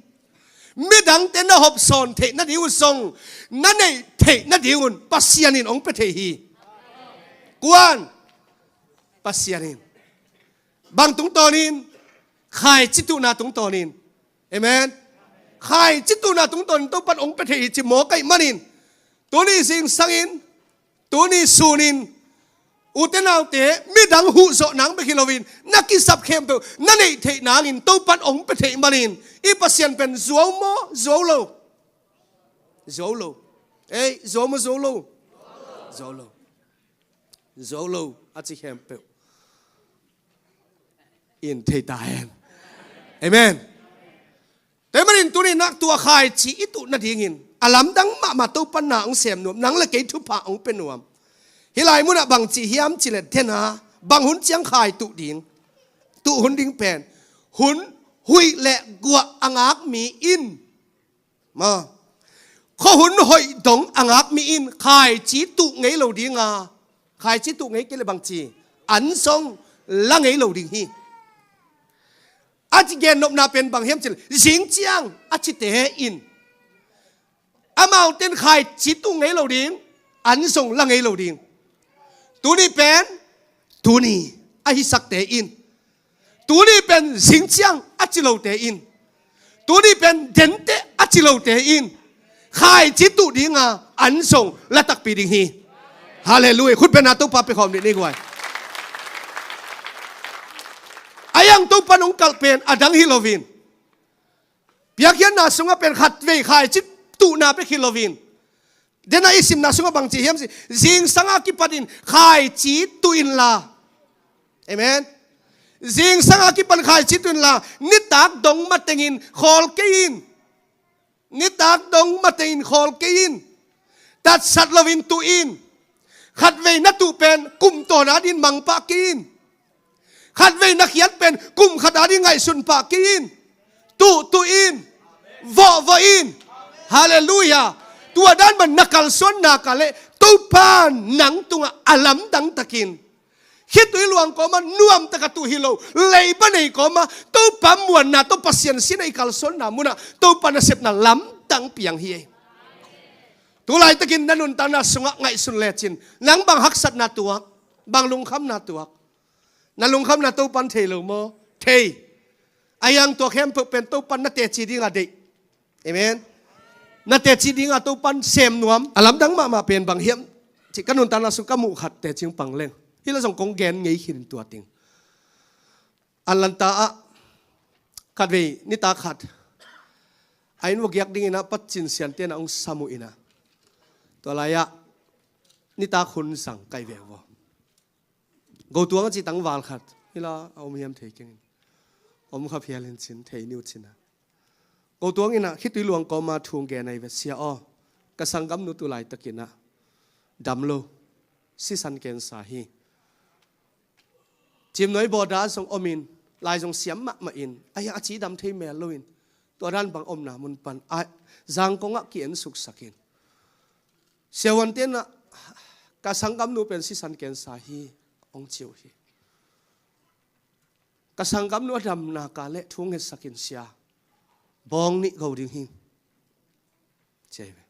midangte na hopsawn theih nading uh zong na neih theih nadingun Pasian in hong pia thei hi. Kuan Pasian in bang tungtawnin khaici tuhna tungtawnin. Amen. Khaici tuhna tungtawnin Topan hong pia thei hi ci mawk aih manin tuni zingsangin tuni sunin ute naute midang huhzawh nang bek hi loin na kisap khempeuh na neih theih nangin Topan hong pia theih manin i Pasian pen zuau maw zuau lo? Zuau lo. Ei zuau maw zuau lo? Zuau lo. Zuau lo a ci khempeuh in thei ta hen. Amen. Tua manin tuni nak tua khaici i tuh nadingin a lamdang mahmah Topan na hong sem nuam nang le kei thupha hong pia nuam. Hih lai munah bang ci hiam cih le dena bang hun ciang khai tuh ding. Tuh hun ding pen hun huih le guah a ngak mi in ma khuahun hoih dong a ngak mi in khaici tuh ngei lo dinga khaici tuh ngei kei le bang ci an zong la ngei lo ding hi. A ci gennopna pen bang hiam cih le zing ciang a cite in amaute in khaici tuh ngei lo ding an zong la ngei lo ding. Tuni pen tuni a hisakte in tuni pen zing ciang a ci lote in tuni pen dente a ci lote in khaici tuh dinga an zong la takpi ding hi. Halleluiah. Khut bengna Topa pia khawm dih ni guai. A iang Topan hong kalh pen a dang hi loin piakkhiatna sungah pen khatvei khaici tuhna bek hi loin dena i simna sungah bang ci hiam cih zingsanga kipatin khaici tuh inla. Amen. Zingsanga kipan khaici tuh inla nitak dong matengin khawl kei in. Nitak dong matengin khawl kei in. Tatsat loin tuh in. Khatvei na tuh pen kum tawn adin mangpah kei in. Khatvei na khiat pen kum khat adin ngaihsun pah kei in. Tuh tuh in. Vawh vawh in. Halleluiah. Tua dan man na kalsuan nak leh Topan nang tungah a lamdang takin khitui luang kawma nuamtaka tuh hi lo leiba nei kawma Topa muanna tawh Pasian sinah i kalsuanna munah Topa nasepna lamdang piang hi. Tulaitakin na nuntakna sungah ngaihsun lecin nang bang haksatna tuak, bang lungkhamna tuak, na lungkhamna Topan thei lo maw? Thei. A iang tua khempeuh pen Topan na teci dinga deih. Amen. Na teci dinga Topan sem nuam a lamdang mahmah pen bang hiam cih ka nuntakna sung ka muh khat teci pang leng hi la zong kong gen ngei khin tua ting. Atlanta ah khatvei nitak khat A inn vua giak dingin ah Pacin siante'n ah hong sam uh in ah, tua lai-ah nitak hun zang kai ve uh aw. Gotuang a cih tangval khat hi la, a om hiam thei keng in, om kha phial in cin thei ni uh cin ah. Gotuang in ah khitui luang kawma thu hong gen ahi ve, Sia aw, ka sanggamnu tu laitakin ah dam lo, sisan kensa hi. Cimnuai bawda zong om in, lai zong siam mahmah in, a hiang a cidam thei mel lo in, tua dan bang omna mun pan a zangkong ah ki-ensuksak in, siavuante'n ah ka sanggamnu pen sisan kensa hi hong ci uh hi. Ka sanggamnu a dam nak leh thu hong ngetsak in sia, bawng nih go ding hi, ci ahi ve.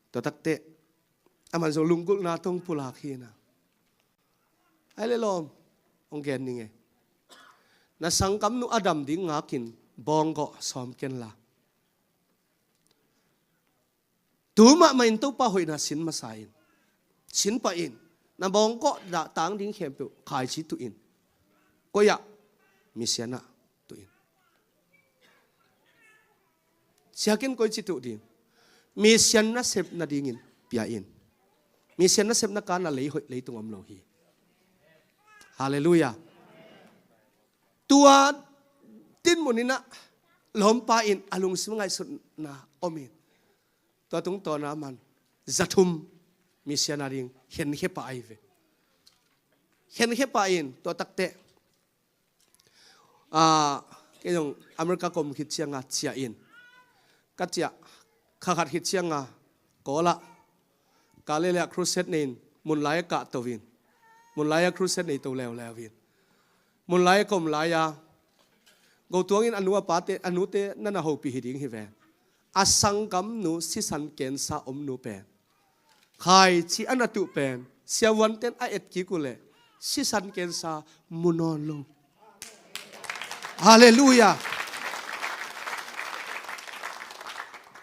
Tua takteh aman zong lunggulhna tawh hong pulak hi in ah, ai le lawm, hong gen ning e, na sanggamnu a dam ding ngakin bawng gawh sawm ken la, tu mahmah in Topa hoihna sin masa in, sin pah in, na bawng gawh dah tang ding khempeuh khaici tuh in, koi ah? Misian ah tuh in. Sia, ken koi ci tuh ding? Misian nasep nadingin pia in. Misian nasep nak leh lei hoih leitung om lo hi. Halleluiah. Tua dinmun in ah lawmpa in a lungsim ngaihsutna om in, tua tungtawn ah aman za thum misian a ding khenkhia pah ahi ve. Khenkhia pah in, tua takteh, ah, kei zong America ka om khit ciang ah ciah in, ka ciah kha khat khit ciang ah Kawl ah, Galilee ah crusade nei in, mun lai-ah kahto in, mun lai-ah crusade neito leuleu in, mun lai-ah ka om lai-ah Gotuang in a nu a pate, a nute na na hopih hi ding hi ve. A sanggamnu sisan kensa om nu pen, khaici a na tuh pen, siavuante'n a et kik uh leh sisan kensa mu nawn lo. Halleluiah.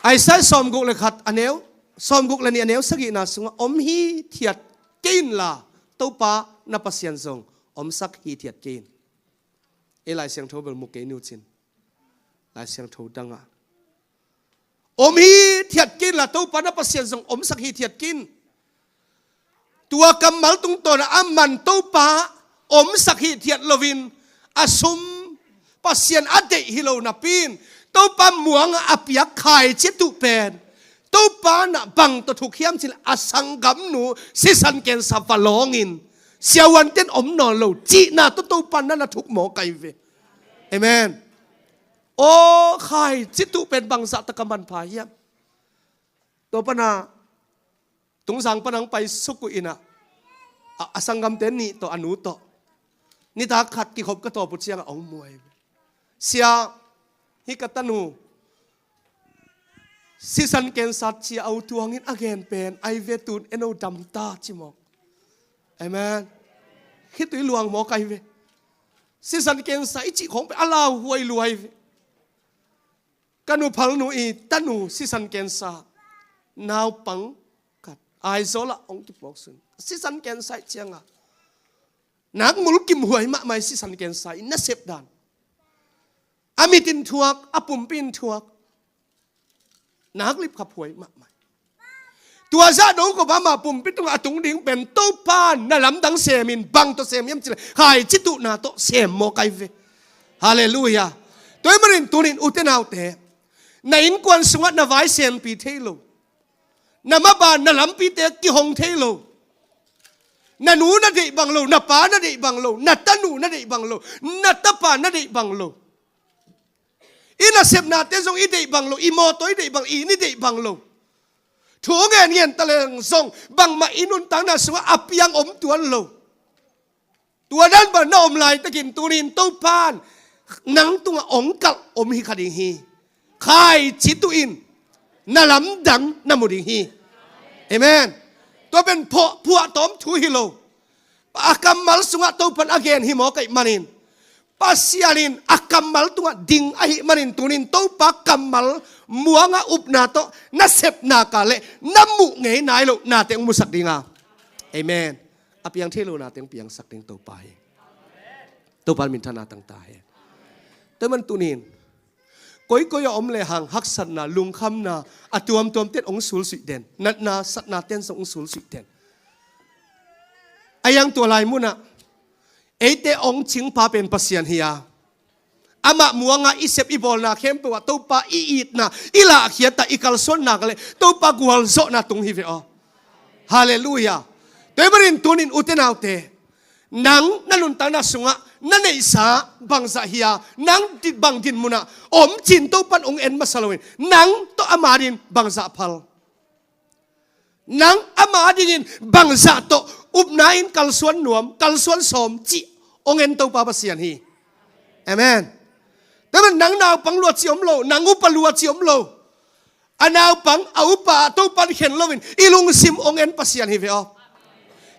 Isaiah sawmguk le khat a neu, sawmguk le nih a neu sagihna sungah, om hithiat kei inla, Topa na Pasian zong omsak hithiat kei in. Ei Lai Siangtho bel mu kei ni uh cin, Lai Siangtho dang ah, om hithiat kei inla, Topa na Pasian zong omsak hithiat kei in. Tua kammal tungtawn ah aman Topa omsak hithiat lo in, a sum, Pasian a deih hi lo napi in, Topa muang ah a piak khaici a tuh pen, Topa in ah bang tawh thuk hiam cih leh, a sanggamnu sisan kensa va lawng in, siavuante'n om nawn lo cihna tawh Topa in ah na thuk mawk ahi ve. Amen. Aw, khaici tuh pen bangzah tak a manpha hiam. Tua pan ah Tungzang pan ah hong paisuk uh in ah, a, a sanggamte nih tawh, a nu tawh, nitak khat kikhop ka tawp uh ciang ah hong muai, Sia, hih ka tanu sisan kensa ci a, a Gotuang in a gen pen ahi ve, tu-in en o, dam ta, ci mawk. Amen. Khitui luang mawk ahi ve. Sisan kensa i cih khawng pen a lauhuai lua ahi ve. Ka nu phalnu i tanu sisan kensa, naupang khat Aizawl ah hong kipuak sun, sisan kensa i ciang ah nak mulkimhuai mahmah, sisan kensa i nasep dan, a mit in thuak, a pumpi in thuak, nak lipkhaphuai mahmah. Tua zah dong kop a, ama pumpi tungah a tung ding pen Topa in na lamdang sem in, bang tawh sem hiam cih leh khaici tuhna tawh sem mawk ahi ve. Halleluiah. Tua ahih manin tu-in ute naute, na innkuan sungah na vai senpi thei lo, na mabaan na lampite kihong thei lo, na nu na deih bang lo, na pa na deih bang lo, na tanu na deih bang lo, na tapa na deih bang lo, i nasepnate zong i deih bang lo, i mawtaw i deih bang lo, i inn i deih bang lo, thu ngen ngen ta leng zong bangmah i nuntakna sungah a piang om tuan lo. Tua dan bang na om laitakin tu-in Topa in nang tungah hong kalh om hi kha ding hi. Khaici tuh in, na lamdang na mu ding hi. Amen. Tua pen phuah, phuahtawm thu hi lo. A kammal sungah Topa in a gen hi mawk ahih manin, Pasian in a kammal tungah ding ahih manin, tu-in Topa kammal muang a, upna tawh na sep nak leh na muh ngei nai loh nate hong musak ding a. Amen. A piang thei lo nate hong piangsak ding Topa hi. Topa in minthanna tang ta hen. Tua ahih manin tu-in Koikoi a om lehang haksatna, lungkhamna a tuamtuam ten hong sulsuih den, natna satna ten zong hong sulsuih den. A iang tua lai munah eite hong cingpa pen Pasian hi a, amah muanga i sep i bawlna khempeuh ah Topa i itna i lahkhiat a, i kalsuanna ka leh Topa gualzawhna tung hi ve aw. Halleluiah. Tua ahih manin tunin ute naute, nang na nuntakna sungah na neihsa bangzah hi a, nang di- bang din munah om cin Topan hong en masa loin, nang tawh ama din bangzah phal, nang ama dingin bangzah tawh upna in kalsuan nuam, kalsuan sawm cih hong en Topa Pasian hi. Amen. Tua ahih manin nang naupang lua cih om lo, nang upa lua cih om lo. A naupang, a upa, a Topan khen loin i lungsim hong en Pasian hi ve aw.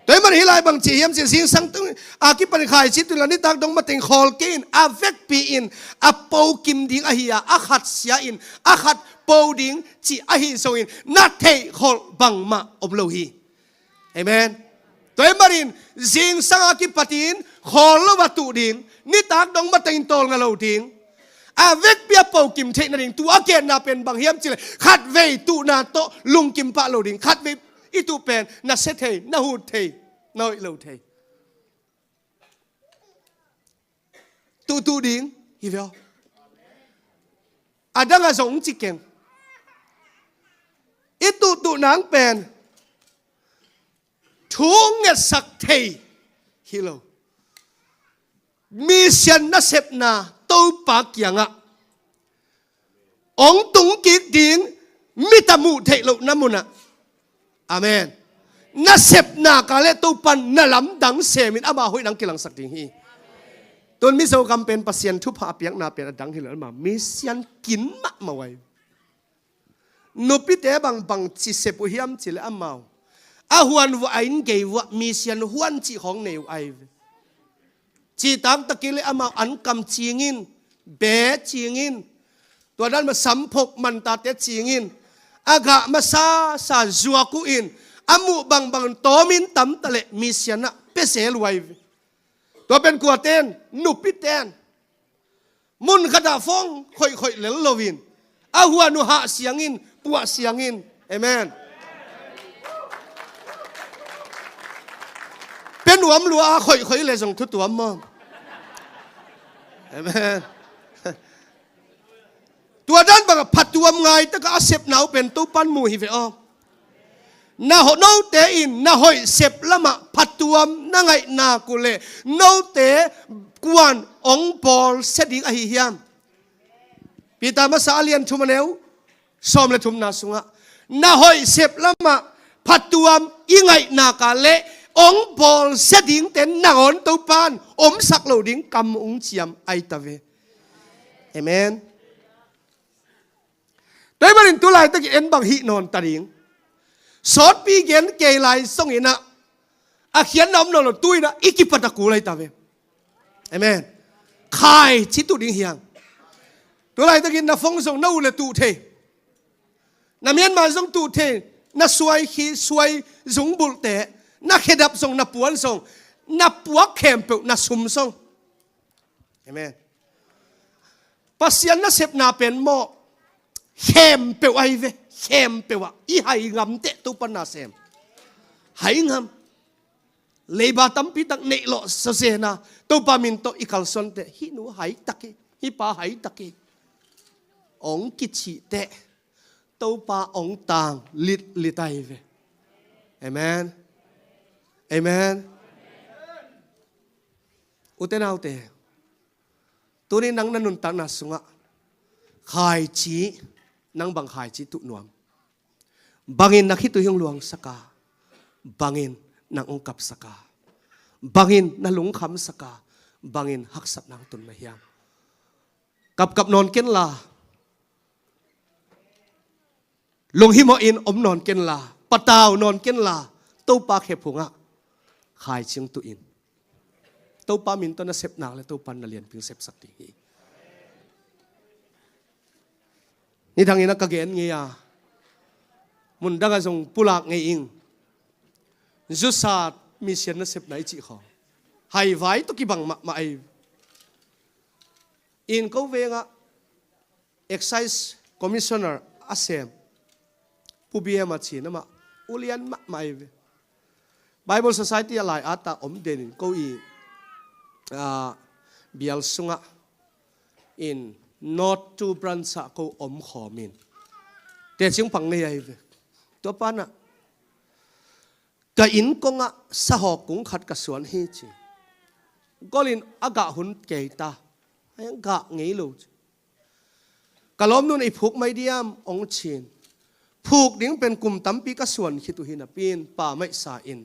Tua ahih manin hih lai bang ci hiam cih leh, zingsang tung a kipan khaici tun la, nitak dong mateng khawl kei in, a vekpi in a po kim ding ahi a, a khat sia in a khat po ding cih ahi zongin na theih kholh bangmah om lo hi. Amen. Tua ahih manin zingsang a kipatin khawl lo a tuh ding, nitak dong matengin tawlnga lo ding, a vekpi a po kim theih nading, tua a genna pen bang hiam cih leh khatvei tuhna tawh lungkim pah lo ding, khatvei i tuh pen na sia thei, na hut thei, na hoih lo thei. Tuhtuh ding hi ve aw. A dang a zong ci keng. I tuhtuh nang pen thu ngetsak thei hi lo. Misian nasepna Topa kiangah hong tung kik ding, mit a muh theih loh na munah. Amen. Nasepna ka leh Topan na lamdang semin ama hoih nang kilangsak ding hi. Tun Mizo gam pen Pasian thupha a piakna pen a dang hi lo, ama misian kin mahmah uh ai. Nupite bang bang ci sep uh hiam cih leh amau a huan vuah a inn gei vuah misian huan cih khawng nei uh ai ve. Cihtak takin leh amau ankam cingin, be cingin, tua dan mah samphok mantate cingin, a gah masasa zuak uh in, a muh bangbang tawmin tamta leh misian ah pia zel uh ai ve. Tua pen kuaten, nupiten mun khatah phone khoihkhoih lel loin, a huan uh hah siangin, puah siangin. Amen. Pia nuam lua a khoihkhoih leh zong thu tuam maw? Amen. Tua dan bangah phatuam ngai takah a sepna uh pen Topan mu hi ve aw. Na ho- note in na hoih sep lamah phatuam na ngaihna uh leh note kuan hong bawlsia ding ahi hiam? Peter masa a lian thum a neu sawm le thumna sungah, na hoih sep lamah phatuam i ngaihna uh leh hong bawlsia dingte nangawn Topan omsak lo ding kam hong ciam ai ta ve. Amen. Tua ahih manin tu laitakin en bang hih nawn ta ding. Sawtpi gen kei lai zongin ah, a khiatna om nawn lo, tu-in ah i kipat a kul ai ta ve. Amen. Khaici tuh ding hi hang. Tu laitakin na phone zong na ut leh tuh thei. Na Myanmar zong tuh thei. Na suai khi, suai zungbulhte, na khedap zong, na puan zong, na puak khempeuh, na sum zong. Amen. Pasian nasepna pen maw, khempeuh ai ve, khempeuh ah i hai ngam teh Topa nasem. Hai ngam. Leiba tampi tak neih lawh sazena Topa min tawh i kalsuan teh, hih nu hai tak hi, hih pa hai tak hi. Hong kicih teh Topa hong tang litlit ai ve. Amen. Amen. Ute naute, tuni nang na nuntakna sungah khaici, nang bang khaici tuh nuam? Bangin na khitui hong luangsak a, bangin nang hong kapsak a, bangin na lungkhamsak a, bangin haksatna hong tun mah hiam? Kapkap nawn ken la, lunghimawhin om nawn ken la, patau nawn ken la, Topa khephungah khaici hong tuh in. Topa min tawh na sepna leh Topan na lianpi hong sepsak ding hi. Nidangin ah ka gen ngei a, mundangah zong pulak ngei ing. Zusat misian nasepna i cih khawng haivai tawh kibang mahmah ai. In ko vengah Excise Commissioner a sem Pu Biam a cin amah ulian mahmah ahi ve. Bible Society a lai-at ah om denin ko i, ah, bial sungah in North Two Branch ah ko omkhawmin teci pang nei ahi ve. Tua panah ka inn kongah sahawk kung khat ka suan hi ci. Golin a gah hun kei ta. A gah ngei lo ci. Ka lawmnu'n i phuk mai diam ong cin. Phuk ding pen kum tampi ka suan khit uh hi napi-in pa maihsa in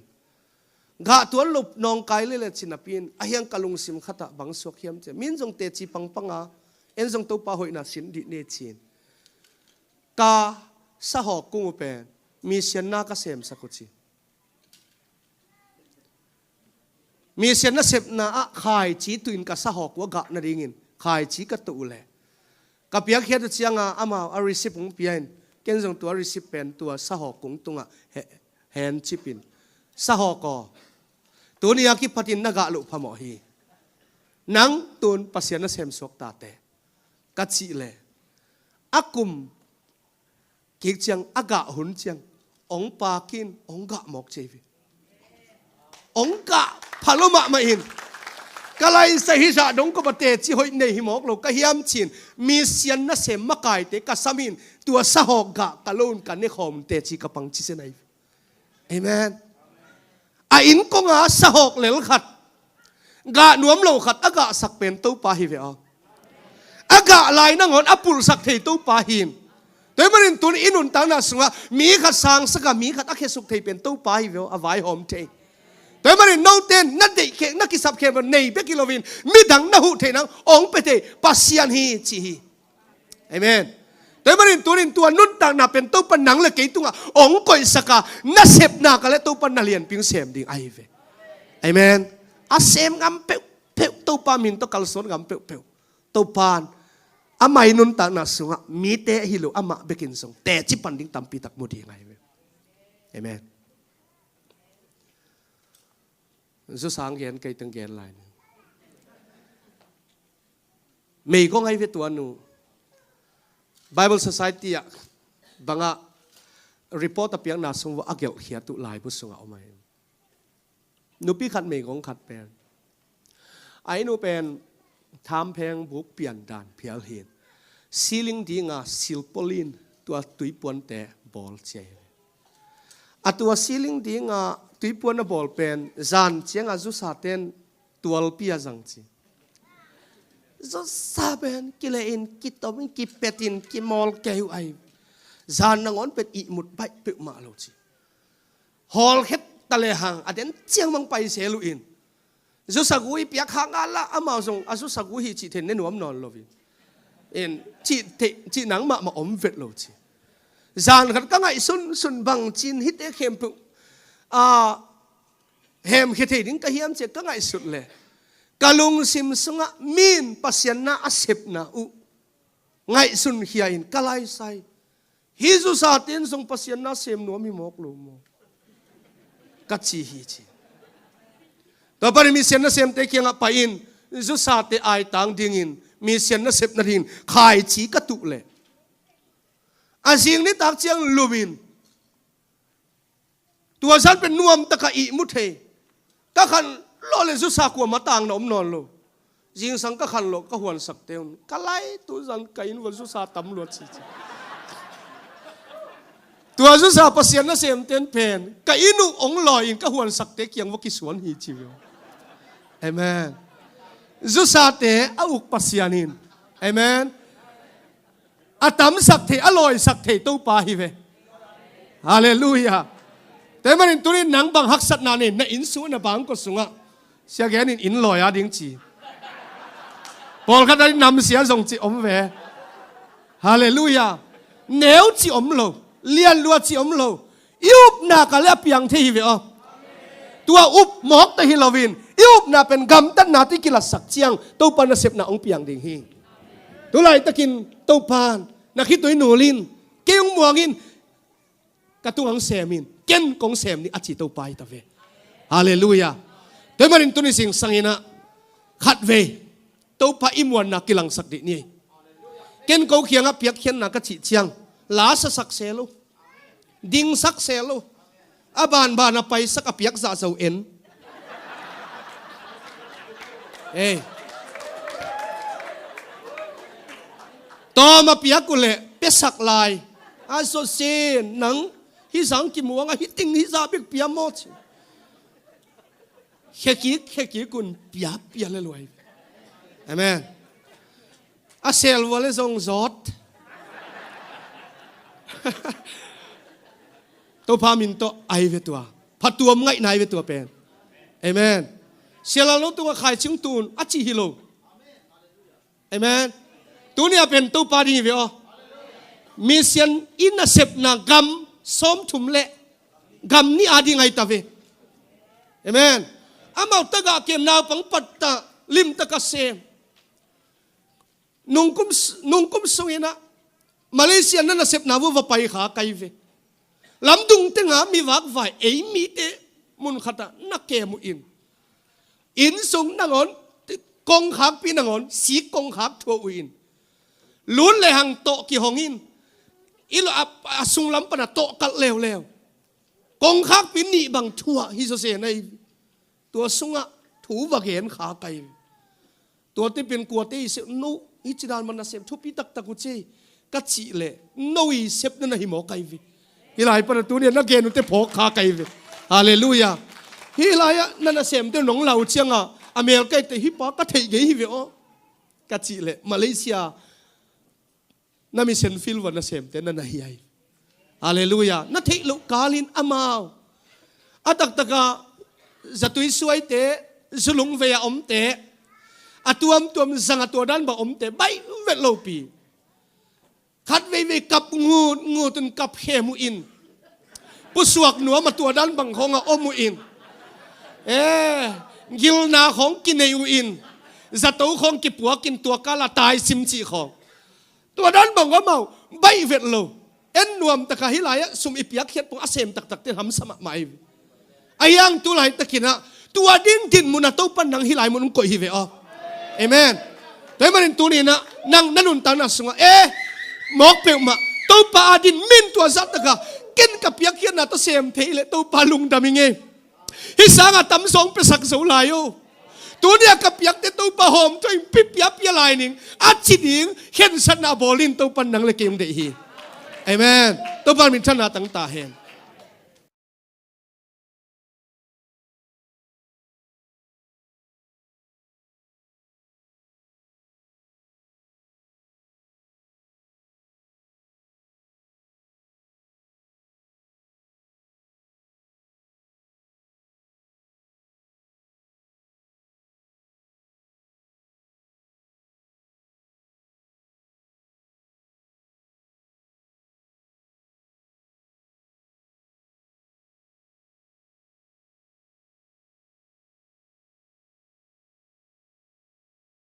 gah tuan lo nawngkai lele ci napi-in a hiang ka lungsim khatah bang suak hiam ci. Min zong teci pangpanga en zong Topa hoihna sin dih ni cin. Ka sahawk kung uh pen misianna ka semsak uh ci. Misian nasepna ah khaici tuin ka sahawk uh a gah nadingin khaici ka tuh uh leh ka piakkhiat uh cianga amau a receipt hong pia in ken zong tua receipt pen tua sahawk kung tungah he-, hencipin, "Sahawk aw, tuni a kipatin na gah loh phamawh hi. Nang tun Pasian nasem suak tate," ka cih leh a kum kik ciang a gah hun ciang ong pakin ong gah mawk ci hi. Ong gah pha lo mahmah in ka laisa hi zah dong ko ba teci hoih nei hi mawk lo ka hiam cin. Misian nasem makaite ka sam in tua sahawk gah ka lo un ka nekhawm teci ka pang ci sen ahi. Amen. A inn konga sahawk lel khat, gah nuam lo khat a gahsak pen Topa hi ve aw. A gah lai nangawn a pulhsak thei Topa hi. Tua ahih manin tun i nuntakna sungah mi khat sangsaka mi khat a khesuk thei pen Topa hi ve aw, a vaihawm thei. Tua ahih manin note na deihkhek na kisapkhek lo nei bek hi loin midang na huh theih nang ong pia thei Pasian hi ci hi. Amen. Tua ahih manin tunin tua nuntakna pen Topa nang le kei tungah ong koihsaka nasepna ka le Topa na lianpi sem ding ahi ve. Amen. A sem ngam peuhpeuh Topa min tawh kalsuan ngam peuhpeuh Topan amah i nuntakna sungah mite hi lo amah bekin zong teci pan ding tampi tak mu ding ahi ve. Amen. Zusang gen kei teng gen lai ni. Meigong ahi ve tua nu. Bible Society ah bangah report a piakna sung vua a gelhkhiat uh laibu sungah om ahi. Nupi khat meigong khat pen a inn uh pen thampheng buk piandan phial hin ceiling dinga silpolin tua tuipuante bawl ci ahi. A tua ceiling dinga tuipuan a bawl pen zan cianga zusa ten tualpi a zang ci. Zusa pen kilehin kitomin kipetin kimawl kei uh ahi. Zan nangawn pen ihmut baih peuhmah lo ci. Hawlkhet ta lehang a den ciang mang pai sel uh in zusa gui piak hanga lah amau zong a zusa gui hi cih thei ne nuam nawn lo in. In cih thei, cih nang mahmah om vet lo ci. Zan khat ka ngaihsunsun bang cin hite khempeuh a hemkhia thei ding ka hiam ci ka ngaihsut le ka lungsim sungah min Pasian na a sepna uh ngaihsun khia in ka laisai. Hi zusa ten zong Pasian na sem nuam hi mawk lo maw ka ci hi ci. Tua panin misian nasemte kiangah pai in zusate aitang dingin misian nasepna dingin khaici ka tuh leh a zing nitak ciang lumin tua zan pen nuamtaka ihmu thei. Ka khan lawh le zusa kuamah tangna om nawn lo. Zingsang ka khan lawh ka huansakte un ka lai tu zan ka inn vua zusa tam lua ci ci. Tua zusa Pasian nasemten pen ka inn uh ong lawi in ka huansakte kiang vua kisuan hi ci vua. Amen. Zusate a uk Pasian in. Amen. A tamsak thei a lawisak thei Topa hi ve. Halleluiah. Tua ahih manin tunin nang bang haksatna nei na inn sungah na bangkua sungah sia genin inn lawi a ding ci. Pawlkhat a namsia zong ci om ve. Halleluiah. Neu ci om lo. Lianlua ci om lo. I upna ka le a piang thei hi ve aw. Tua up mawk ta hi loin i upna pen gamtatna tawh kilatsak ciang Topa nasepna hong piang ding hi. Tulaitakin Topan na khitui nulin kei hong muangin ka tung hong semin ken kong sem ni a ci Topa hi ta ve. Halleluiah. Tua ahih manin tuni zingsangin ah khatvei Topa i muanna kilangsak dih ni. Ken ko kiangah piakkhiatna ka cih ciang, la sasak sel uh, dingsak sel uh, a banban a paisak a piak zahzo en. Ei, tawm a piak uh leh piasak lai. A sawsin nang hih zang kimuang a hih ting hih zah bek pia maw ci. Khekik khekik un piapia le luai. Amen. A selvua le zong zawt. Topa min tawh ai ve tua. Phatuam ngaihna ai ve tua pen. Amen. Siala lo tungah khaicing tun a cih hi lo. Amen. Tuni a pen Topa ding hi ve aw. Mission i nasepna gam sawmthum le gam nih a ding ai ta ve. Amen. Amau tagah kem naupang patta limtaka sem. Nungkum, nungkum sunginah Malaysia na nasepna vua va pai kha kai ve. Lamdung tenga mi vakvai ei mite mun khatah na kem uh in. Inn sung nangawn, kongkhakpi nangawn, sik kongkhak thuah uh in. Lun le hang tawh kihong in. I lo a, a sunglam pana tawh kalh leuleu. Kongkhakpi nih bang thuah hi sawsen ahi. Tua sungah thu va gen kha kai. Tua tipin kuate i sep no, i cidan man nasem thupi taktak uh ci. Ka cih leh no i sepna na hi maw kai ve. Hih lai pana tuni a na gen uh te phawk kha kai ve. Halleluiah. Hih lai-ah na nasemte nong lau ciangah a mel kaite hih pa ka theih gei hi ve aw. Ka cih leh Malaysia na mission field va nasemte na na hi ai. Halleluiah. Na theih loh kalin amau a taktaka zatui suaite, zulung vei a omte, a tuamtuam zanga tua dan bang omte baih vet lopi. Khat veivei kap ngut ngut un kap khem uh in. Pusuak nuam a tua dan bang khawng a om uh in. Eh, gilna khawng kinei uh in. Zato khawng kipuak in tua kala tai sim cih khawng. Tua dan bang amau baih vet lo. En nuam taka hih lai-ah sum i piakkhiat pong a sem taktak ten hamsa mahmah i. A hiang tu laitakinah tua ding dinmun a Topan nang hih lai mun koih hi ve aw. Amen. Tua hi manin tuninah nang na nuntakna sungah eh mawk peuhmah Topa a din min tua zahtaka ken ka piakkhiatna tawh sem thei leh Topa lungdam i ngei. Hih sangah tamzawng piasak zo lai uh. Tuni a ka piakte Topa hawm tua in pipia pia lai ning a ci ding khensatna a bawl in Topan nang le kei hong deih hi. Amen. Topa min thanna tang ta hen.